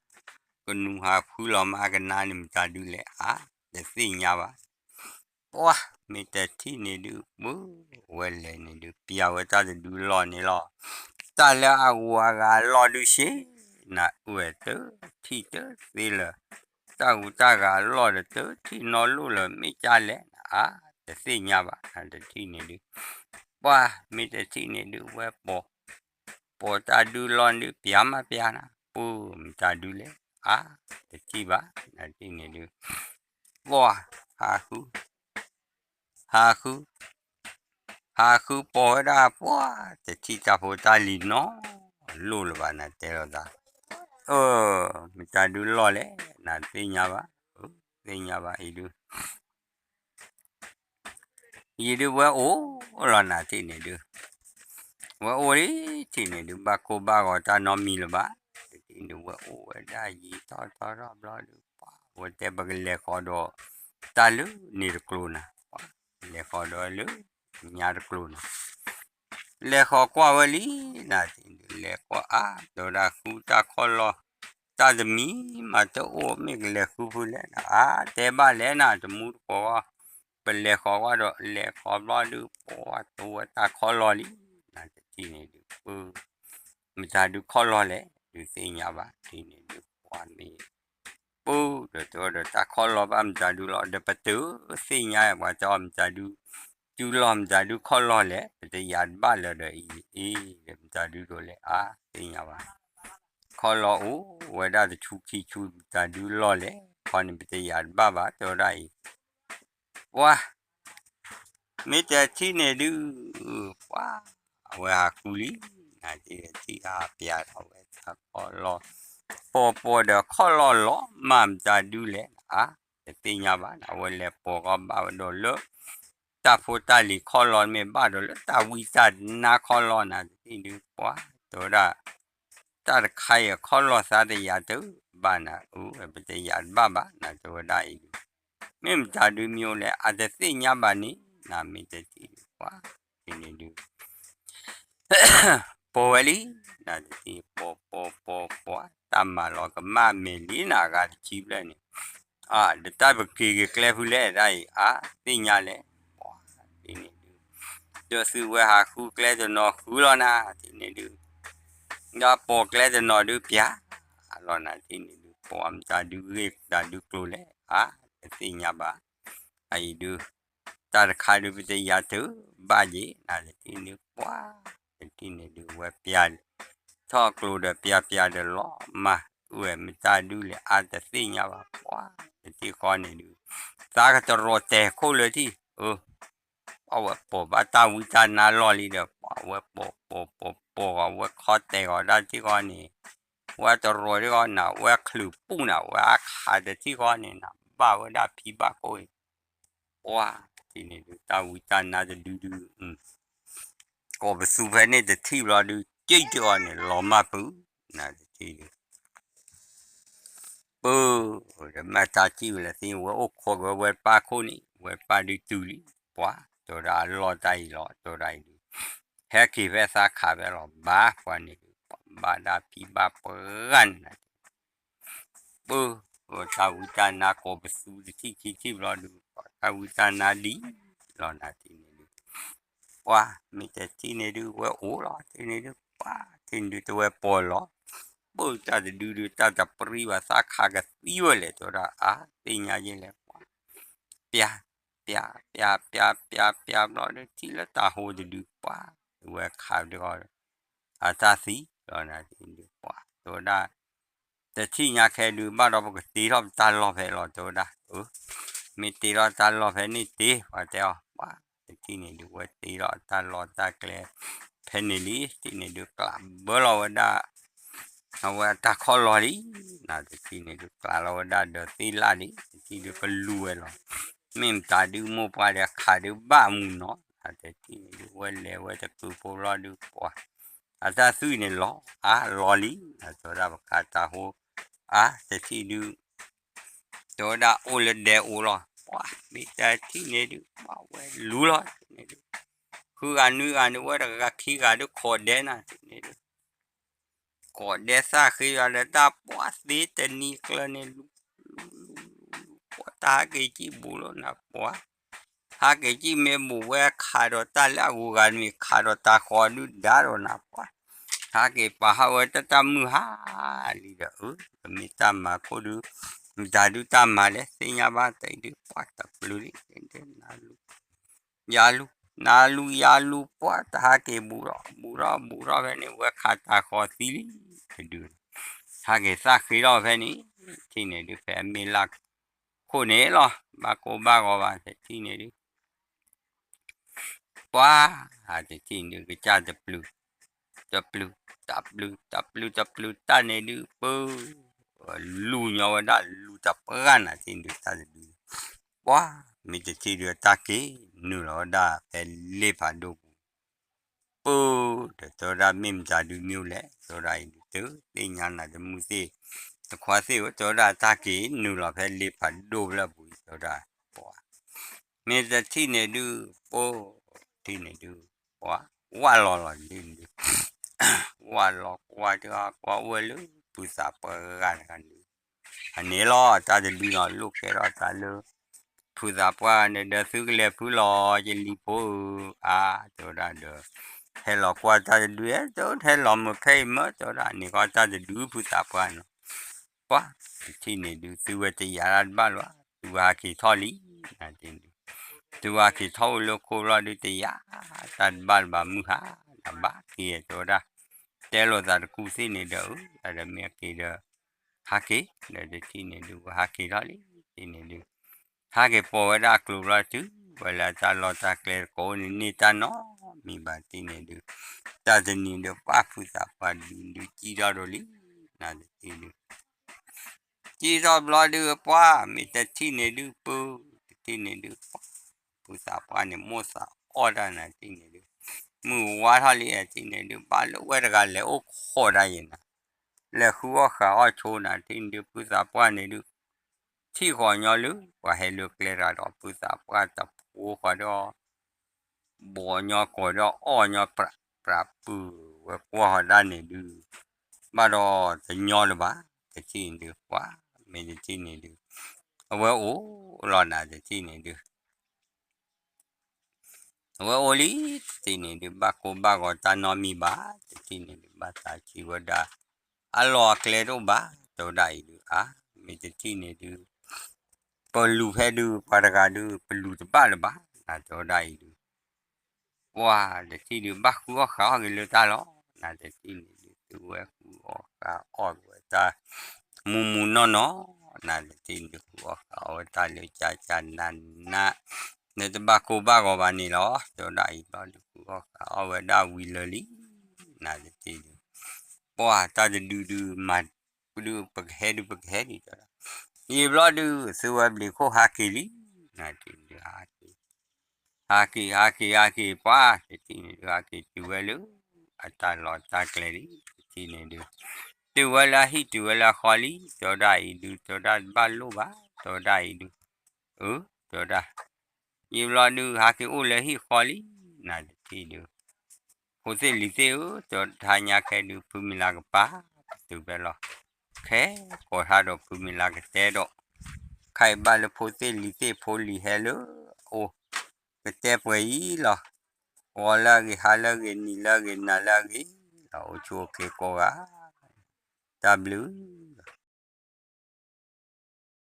ကနူၤဟးဖုလီၤမး အကနါန့ၣ် မတၤဒုလဲၣ် အါ တသ့ၣ်ညါဘၣ် ပှၤ မ့ၢ်တထံၣ်န့ၣ်ဒုး ပၢ်ဝဲလဲၤန့ၣ်ဒုး ပျးဝဲတၢ်တဒုလီၢ်န့ၣ်လီၤ, တၢ်လၢအဂုၤအဂၤအလီၢ်ဒုးရှ့, နၤအုၣ်ဝဲတထံၣ်တသ့လၢၤ, တၢ်ဂုၤတၢ်ဂၤအလီၢ်ဒီးတထံၣ်နီလိၣ်လၢၤ မ့ၢ်ကၢ်လဲၣ် နၤအါ တသ့ၣ်ညါဘၣ် နၤတထံၣ်န့ၣ်ဒုး, ပှၤ မ့ၢ်တထံၣ်န့ၣ်ဒုး ဝဲပိာ် ပိာ်တၢ်ဒုလီၢ်ဒုး ပျးမးပျးနၤ ပၢ်မတၤဒုလဲၣ် အါ တထံၣ်ဘၣ် နၤတထံၣ်န့ၣ်ဒုး, ပှၤ ဟးဃု ဟးဃု ဟးဃုပိာ်ဝဲဒၣ် ပှၤ တထံၣ်တၢ်ဖိတၢ်လံၤနီလိၣ်လၢၤဘၣ် နၤတဲလိာ်သး, အၢ မတၤဒုလီၢ်လဲၣ် နၤတသ့ၣ်ညါဘၣ်, သ့ၣ်ညါဘၣ်အံၤဒုး ယံာ်ဒုးဝဲအိၣ်လီၤ နၤတထံၣ်န့ၣ်ဒုး, ဝဲအိၣ်လံ တထံၣ်န့ၣ်ဒုး ဘၣ်ကိၢ်ဘၣ်ဂီၤတၢ်နီတမံၤလၢၤဘၣ်, တထံၣ်န့ၣ်ဝဲအိၣ်ဝဲဒၣ်ယံာ်ထီၣ်ထီၣ်ထီၣ်ဘျီဒုး ပှၤ ဝဲတဲပကလဲၤဃီၤဒီး တၢ်လၢန့ၣ်တကျိၤနၤ, လဲၤဃီၤဒီးလၢညါတကျိၤနၤ လဲၤဃီၤကွၢ်ဝဲလံ နၤတထံၣ်ဒုး လဲၤကွၢ်အါ တဲဝဲဒၣ်ဃုတၢ်ခီၣ်လီၢ် တၢ်တမံၤမးတအိၣ် မ့ၢ်ကလဲၤဃုဖုလဲၣ်နၤ အါ တဲဘၣ်လဲၣ်နၤ တမူတကိးဂီၢ်, ပလဲၤဃီၤကွၢ်ဒီး လဲၤဃီၤဘျီဒုး ပှၤတိဝဲတၢ်ခီၣ်လီၢ်လံ, နၤတထံၣ်န့ၣ်ဒုး ပၢ် မတၤဒုခီၣ်လီၢ်လဲၣ် ဒုးသ့ၣ်ညါဘၣ် တထံၣ်န့ၣ်ဒုး ပှၤမ့ၢ် ပၢ် ဒီးတဲဝဲဒီးတၢ်ခီၣ်လီၢ်ဘၣ်မတၤဒုလီၤ ဒီးပတုာ်သ့ၣ်ညါ ပှၤတဲအီၤမတၤဒု တုၤလီၤမတၤဒုခီၣ်လီၢ်လဲၣ် ပတယၤတဘၣ်လၢၤဒီးအံၤ အ့ ဒီးမတၤဒုဒိးလဲၣ် အါ သ့ၣ်ညါဘၣ်, ခီၣ်လီၢ်အိၣ်ဝဲဒၣ်တဆူခံဆူ မတၤဒုလီၢ်လဲၣ် ခီန့ၣ် ပတယၤတဘၣ်ဘၣ် တဲဝဲဒၣ်အံၤ, ပှၤ မ့ၢ်တထံၣ်န့ၣ်ဒုး ပှၤ အဝဲဟးဃုလံ, နၤတထံၣ်ဟးပျးထီၣ်ဝဲတၢ်ခီၣ်လီၢ်, ပိာ်ပိာ်ဒီးခီၣ်လီၢ်လီၤမး မတၤဒုလဲၣ် အါ တသ့ၣ်ညါဘၣ် အဝဲလဲၤပိာ်ကီဘၣ်ဝဲဒီးလၢ တၢ်ဖိတၢ်လံၤခီၣ်လီၢ် မ့ၢ်ဘၣ်ဒီးလၢတၢ်ဝံတၢ်နါခီၣ်လီၢ် နၤတထံၣ်ဒုး ပှၤ တဲဝဲဒၣ် တၢ်တခါအံၤအခီၣ်လီၢ်သးတယၤတဘၣ်နၤ အၢ ပတယၤတဘၣ်ဘၣ် နၤတဲဝဲဒၣ်အံၤဒုး, မ့ၢ်မတၤဒုမံၤအိၣ်လဲၣ် အတသ့ၣ်ညါဘၣ်န့ၣ် နၤမ့ၢ်တထံၣ်ဒုး ပှၤ တထံၣ်န့ၣ်ဒုး ပိာ်ဝဲလံ, နၤတထံၣ်ပိာ်ပိာ်ပိာ်ပိာ် တၢ်မၤလီၤကမၣ်မဲာ်လံနၤ အဂၤတဆံဘျဲၣ်န့ၣ်, အါ ဒီးတၢ်ပက့ၤက့ၤကျဲဖုလဲၣ် တၢ်အံၤ အါ သ့ၣ်ညါလဲၣ်, ပှၤ တထံၣ်န့ၣ်ဒုး ဒီးသုဝဲဟးဃုကျဲတနီၤဃုလီၤနၤ တထံၣ်န့ၣ်ဒုး, ဒီးပိာ်ကျဲတနီၤဒုးပျးလီၤနၤ တထံၣ်န့ၣ်ဒုး ပိာ်မတၤဒုဂ့ၢ် မတၤဒုကျိၤလဲၣ် အါ တသ့ၣ်ညါဘၣ်, အအံၤဒုး တၢ်တခါဒုး ပတယၤတဘၣ်ယ့ၤ နၤတထံၣ်န့ၣ်ဒုး ပှၤ တထံၣ်န့ၣ်ဒုး ဝဲပျး ထီၣ်ကျိၤဒီးပျးပျးဒီးလီၤမၢ် အၢ မတၤဒုလဲၣ် အါတသ့ၣ်ညါဘၣ် ပှၤ တထံၣ်ဃီန့ၣ်ဒုး သးကတရီၤတဲာ်ခိၣ်လၢထံၣ် အၢ အဝဲပိာ်ဘၣ်တၢ်ဝံတၢ်နါလီၢ်လံဒီး ပှၤ ဝဲပိာ်ပိာ်ပိာ်ပိာ်ဂီၤ ဝဲခီတဲာ်ဂီၤဒၣ်ထံၣ်ဃီန့ၣ် ဝဲတရီၤထံၣ်ဃီနၤ ဝဲ အဝဲတၢ်ပျုၤပူၤန့ၣ် အဝဲအခးတထံၣ်ဃီန့ၣ် နဘၣ်ဝဲဒၣ်ဖံဘၣ်ကိၣ်အံၤ, ပှၤတထံၣ်န့ၣ်ဒုး တၢ်ဝံတၢ်နါတဒုဒုး ကိးပသူဖဲန့ၣ်တထံၣ်ဘျီဒုး ကၠံၣ်တအီၤန့ၣ် လီၤမၢ်ပုၢ် နတထံၣ်ဒုး ပၢ် တမ့ၢ်တၢ်စံၣ်ဝဲလၢသ့ၣ် ဝဲအိၣ်ခိးက့ၤဝဲပၢ်ခိၣ်န့ၣ် ဝဲပၢ်ဒုးတုၤလံ, ပှၤတဲဝဲဒၣ်အလီၢ်တၢ်အံၤလီၤ တဲဝဲဒၣ်အံၤဒုး ဟဲက့ၤဖဲသးခးဖဲလီၤ ဘၣ်ပှၤန့ၣ်ဒုး ဘၣ်ဒၣ်ဖံဘၣ်ပှၤဂၤန့ၣ် ပၢ် တၢ်ဝံတၢ်နါကိးပသူတထံၣ်ခံထံၣ်ဘျီဒုး တၢ်ဝံတၢ်နါဒ်လီၤနၤထံၣ်န့ၣ်ဒုး ပှၤမ့ၢ်တထံၣ်န့ၣ်ဒုး ဝဲအိၣ်လီၤထံၣ်န့ၣ်ဒုး ပှၤထံၣ်န့ၣ်ဒုး တဝဲပီၤလီၤ, ပၢ်တၢ်တဒုဒုး တၢ်တပြံဘၣ် သးခးကသံဝဲလဲၣ် တဲဝဲဒၣ် အါ သ့ၣ်ညါယဲလဲၣ် ပှၤ ပျါ ပျါ ပျါ ပျါ ပျါ ပျါဘျီဒုး ထံၣ်လၢတၢ်ဟိတဒု ပှၤ ဝဲခးဒုး အတၢ်သံလီၤနၤထံၣ်န့ၣ်ဒုး ပှၤ တဲဝဲဒၣ် တထံၣ်ညါခဲဒုး ဘၣ်ဒီးပကတ့ထီၣ်ပတၢ်လီၢ်ဖဲလီၤ တဲဝဲဒၣ်, မ့ၢ်တ့ထီၣ်တၢ်လီၢ်ဖဲန့ၣ်တ့ ပှၤတဲအီၤ ပှၤ တထံၣ်န့ၣ်ဒုး ဝဲတ့ထီၣ်တၢ်လီၢ်တၢ်ကျဲ ဖဲန့ၣ်လံ တထံၣ်န့ၣ်ဒုး ကျးဘၢလီၤဝဲဒၣ် အဝဲအတၢ်ခီၣ်လီၤလံ, နတထံၣ်န့ၣ်ဒုး ကျးလီၤဝဲဒၣ်ဒီးသ့ၣ်လၣ်လံ တထံၣ်ဒုး ကလူၤဝဲလီၤ, မ့ၢ်မတၤဒုး မိၢ်ပှၢ်ဒီးခးဒုးဘၣ်မုာ်နီၤ နတထံၣ်န့ၣ်ဒုး ဝဲလဲၤဝဲတကုာ်ဖိလီၤဒုး ပှၤ အတၢ်သွံၣ်န့ၣ်လီၤ အါလီၤလံ နတဲဝဲဒၣ် ပခးတၢ်ဟိ အါ တထံၣ်ဒုး တဲဝဲဒၣ်အိၣ်လၢဒဲအိၣ်လီၤ, ပှၤ မ့ၢ်တထံၣ်န့ၣ်ဒုး ပှၤဝဲလူၤလီၤန့ၣ်ဒုး ဃုဂၤနွံဂၤန့ၣ် ဝဲတဂၤခံဂၤဒုး ခိးဒဲနၤန့ၣ်ဒုး ကိးဒဲသၣ်ဃ့ယွၤဒီးတၢ် ပှၤသ့တနံၤကျၢၤန့ၣ် လူၤ လူၤ လူၤ လူၤ ပှၤ တၢ်ဟးက့ၤကံၣ်ဘူးလီၤနၤ ပှၤ ဟးက့ၤကံၣ်မ့ၢ်ဘူးဝဲ ခးဒီးတၢ်လၢအဂုၤဂၤနွံ ခးဒီးတၢ်ဃီဒုးဒါဒီးနၤ ပှၤ ဟးက့ၤပာ်ဟးဝဲတၢ်တၢ်မုၢ်ဟါလံဒီး အၢ ကမ့ၢ်တၢ်မၤခိၣ်ဒုး မတၤဒုးတၢ်မၤလဲၣ် သ့ၣ်ညါဘၣ်တအံၤဒုး ပှၤတပျုၤလံ နလူၤ ယလူၤ နလူၤယလူၤ ပှၤ တဟးက့ၤဘူးဒီး ဘူးထီၣ်ဘူးထီၣ်ဖဲန့ၣ် ဝဲခးတၢ်ဃီသံလံ တဒု ဟးက့ၤသၣ်ဃ့ထီၣ်ဖဲန့ၣ် ထံၣ်န့ၣ်ဒုး ဖဲအမ့ၢ်လၢခိၣ်န့ၣ်လီၤ ဘၣ်ကိၢ်ဘၣ်ဂီၤဘၣ် တထံၣ်န့ၣ်ဒုး ပှၤ တထံၣ်န့ၣ်ဒုး ကစၢ်တပျုၤ တပျုၤ တပျုၤ တပျုၤ တပျုၤ တၢ်န့ၣ်ဒုး ပၢ် လူၤညီဝဲဒၣ် လူၤတပှၢ်နၤထံၣ်န့ၣ်ဒုး တၢ်တဒု ပှၤ မ့ၢ်တထံၣ်ဒုး တၢ်က့ၤနုာ်လီၤဝဲဒၣ်ဖဲလ့ဖးဒိၣ်ပူၤ ပၢ် ဒီးတဲဝဲဒၣ် မ့ၢ်မတၤဒုးမ့ၢ်အိၣ်လဲၣ် တဲဝဲဒၣ်အံၤဒုး တသ့ၣ်ညါနၤ တမုၢ်သ့ၣ် တခွါသ့ၣ်ဧၢ တဲဝဲဒၣ် တၢ်က့ၤနုာ်လီၤဖဲလ့ဖးဒိၣ်ဖျၢၣ်ပူၤ တဲဝဲဒၣ် ပှၤ မ့ၢ်တထံၣ်န့ၣ်ဒုး ပၢ် ထံၣ်န့ၣ်ဒုး ပှၤ ဝၢ်လီၤလီၤဒုး ဝၢ်လီၤကွၢ်တၢ် ကွၢ်အိၣ်ဝဲလၢ ဖုသးပှၢ်ဂၤတဂၤန့ၣ် အန့ၣ်လီၤ တၢ်တဒုလီၤ လိၣ်ကဲထီၣ်တၢ်လၢ ဖုသးပှၢ်န့ၣ်ဒီး သုကလဲၤဖုလီၤ ယလံၤဖိဧၢ အါ တဲဝဲဒၣ်ဒီး ဟဲလီၤကွၢ်တၢ်တဒု ဟဲလီၤမုာ်ဖဲအံၤမၢ တဲဝဲဒၣ် န့ၣ်ကီတၢ်တဒု ဖုသးပှၢ်န့ၣ် ပှၤ တထံၣ်န့ၣ်ဒုး သုဝဲတယာ်တၢ်တဘၣ်လၢၤဘၣ် သုဝဲဟးက့ၤထီၣ်လံ နၤဒုး သုဝဲဟးက့ၤထီၣ်အိၣ်လၢခိၣ်ဘျီဒုး တယာ်တၢ်တဘၣ်လၢၤဘၣ် မုၢ်ဟါ နဘၣ်က့ၤ တဲဝဲဒၣ် တဲလိာ်သးတကူၣ်သ့ၣ်န့ၣ်ဒီး အၢ ဒီးမ့ၢ်က့ၤဒီး ဟးက့ၤ ဒီးတထံၣ်န့ၣ်ဒုး ဝဲဟးက့ၤထီၣ်လံ တထံၣ်န့ၣ်ဒုး ဟးက့ၤပိာ်ဝဲဒၣ်အကျိၤဘျီတုၤ ဝဲလၢတၢ်လီၢ်တၢ်ကျဲတကိးန့ၣ် န့ၢ်တၢ်နီတမံၤဘၣ် တထံၣ်န့ၣ်ဒုး တၢ်တနံၤဒုး ပှၤဖုသးပှၢ်ဒုးဒုး ကံၣ်ထီၣ်ဒိၣ်လံ နၤတထံၣ်ဒုး ကံၣ်ထီၣ်ဘျီဒုး ပှၤ မ့ၢ်တထံၣ်န့ၣ်ဒုး ပၢ် တထံၣ်န့ၣ်ဒုး ပှၤ ဖုသးပှၢ်န့ၣ် မိၣ်သးအီၣ်တၢ်နၤ တထံၣ်န့ၣ်ဒုး မုၢ်ဝါထီၣ်လံ တထံၣ်န့ၣ်ဒုး ဘၣ်လၢဝဲတဂၤလဲၤအိၣ်ခိးတၢ်ယဲနၤ လဲၤဃုအီၣ်ဃာ်အီၣ်ဆိနၤ တထံၣ်န့ၣ်ဒုး ဖုသးပှၢ်န့ၣ်ဒုး ထံၣ်ဃီၤညီလၢ ပှၤဟဲလၢကျဲတဂၤဒီး ဖုသးပှၢ်တဖိဃီၤဒီး ဘီၣ်ညီကိးဒီးအီၣ်ညီ ပြးပြးပုၢ်ဝဲကွၢ်ဃီၤဒၣ်န့ၣ်ဒုး ဘၣ်ဒီးတညီလၢၤဘၣ် တထံၣ်န့ၣ်ဒုး ပှၤ မ့ၢ်တထံၣ်န့ၣ်ဒုး အဝဲအိၣ်လီၤနၤ တထံၣ်န့ၣ်ဒုး အဝဲအိၣ်လံ တထံၣ်န့ၣ်ဒုး ဘၣ်ကိၢ်ဘၣ်ဂီၤတၢ်နီတမံၤဘၣ် တထံၣ်န့ၣ်ဒုး ဘၣ်သးဆံးဝဲဒၣ် အလီၢ်အကျဲတအိၣ်ဘၣ် တဲဝဲဒၣ်အံၤဒုး အါ မ့ၢ်တထံၣ်န့ၣ်ဒုး ပလူၤဖဲဒုး ပှၤတဂၤဒုး ပလူၤတဘၣ်လၢၤဘၣ် နၤတဲဝဲဒၣ်အံၤဒုး ပှၤတထံၣ်ဒုး ဘၣ်ဃုအီၣ်ဃာ်အီၣ်က့ၤလၢတၢ်လီၢ် နၤတထံၣ်န့ၣ်ဒုး သုဝဲဃုအီၣ်ဃာ်အီၣ်ဝဲတၢ် မူမူနီၢ်နီၢ် နၤတထံၣ်န့ၣ်ဒုး ဃုအီၣ်ဃာ်အီၣ်ဝဲတၢ်လၢကၢကၢနးနး နတဘၣ်ကိၢ်ဘၣ်ဂီၤဘၣ်န့ၣ်လီၤ တဲဝဲဒၣ်အံၤဘျီဒုး ဃုအီၣ်ဃာ်အီၣ်ဝဲဒၣ်ဝံၤလၢာ်လံ နၤတထံၣ်ဒုး ပှၤတၢ်တဒုဒုးမၤ ပဒုးပကဟဲဒုးပကဟဲဒံးတဲဒၣ်, ယံာ်ဘျီဒုး သုဝဲဘျံးခိၣ်ဟးက့ၤလံ, နတထံၣ်ဒုး ဟးက့ၤ ဟးက့ၤ ဟးက့ၤ ဟးက့ၤ ပှၤ တထံၣ်န့ၣ်ဒုး ဟးက့ၤတုၤဝဲလၢ အတၢ်လီၢ်တၢ်ကျဲလံ, တထံၣ်န့ၣ်ဒုး တုၤဝဲလၢအဟံၣ်တုၤဝဲလၢအဃီလံ, တဲဒၣ်အံၤဒုး တဲဒၣ်တဘၣ်လိၣ်ဘၣ်, တဲဒၣ်အံၤဒုး အၢ တဲဒၣ် ယံာ်ဘျီဒုး ဟးက့ၤအိၣ်လၢဟံၣ်ဃီလံ, နတထံၣ်ဒုး ဖိသ့ၣ်လံၤသ့ၣ်ဧၢ, တဲထါညါခဲဒုး ဖုမံၤလၤကပၤ တတုၤဖဲလီၤ, ခဲကိးထါဒီးဖုမံၤလၤကတဲဒီး, ခဲအံၤဘၣ်လၢဖိသ့ၣ်လံၤသ့ၣ်ဖိလံၤဟဲလၢအအိၣ်, ကတဲပှဲၤအံၤလီၤ, ဂီၤလၢအဂ့ၤ ဟါလၢအဂ့ၤ နံၤလၢအဂ့ၤ နၤလၢအဂ့ၤလီၤ, အိၣ်ဆူၣ်အိၣ်ချ့ကိးဂၤ, တၢ်ဘျုး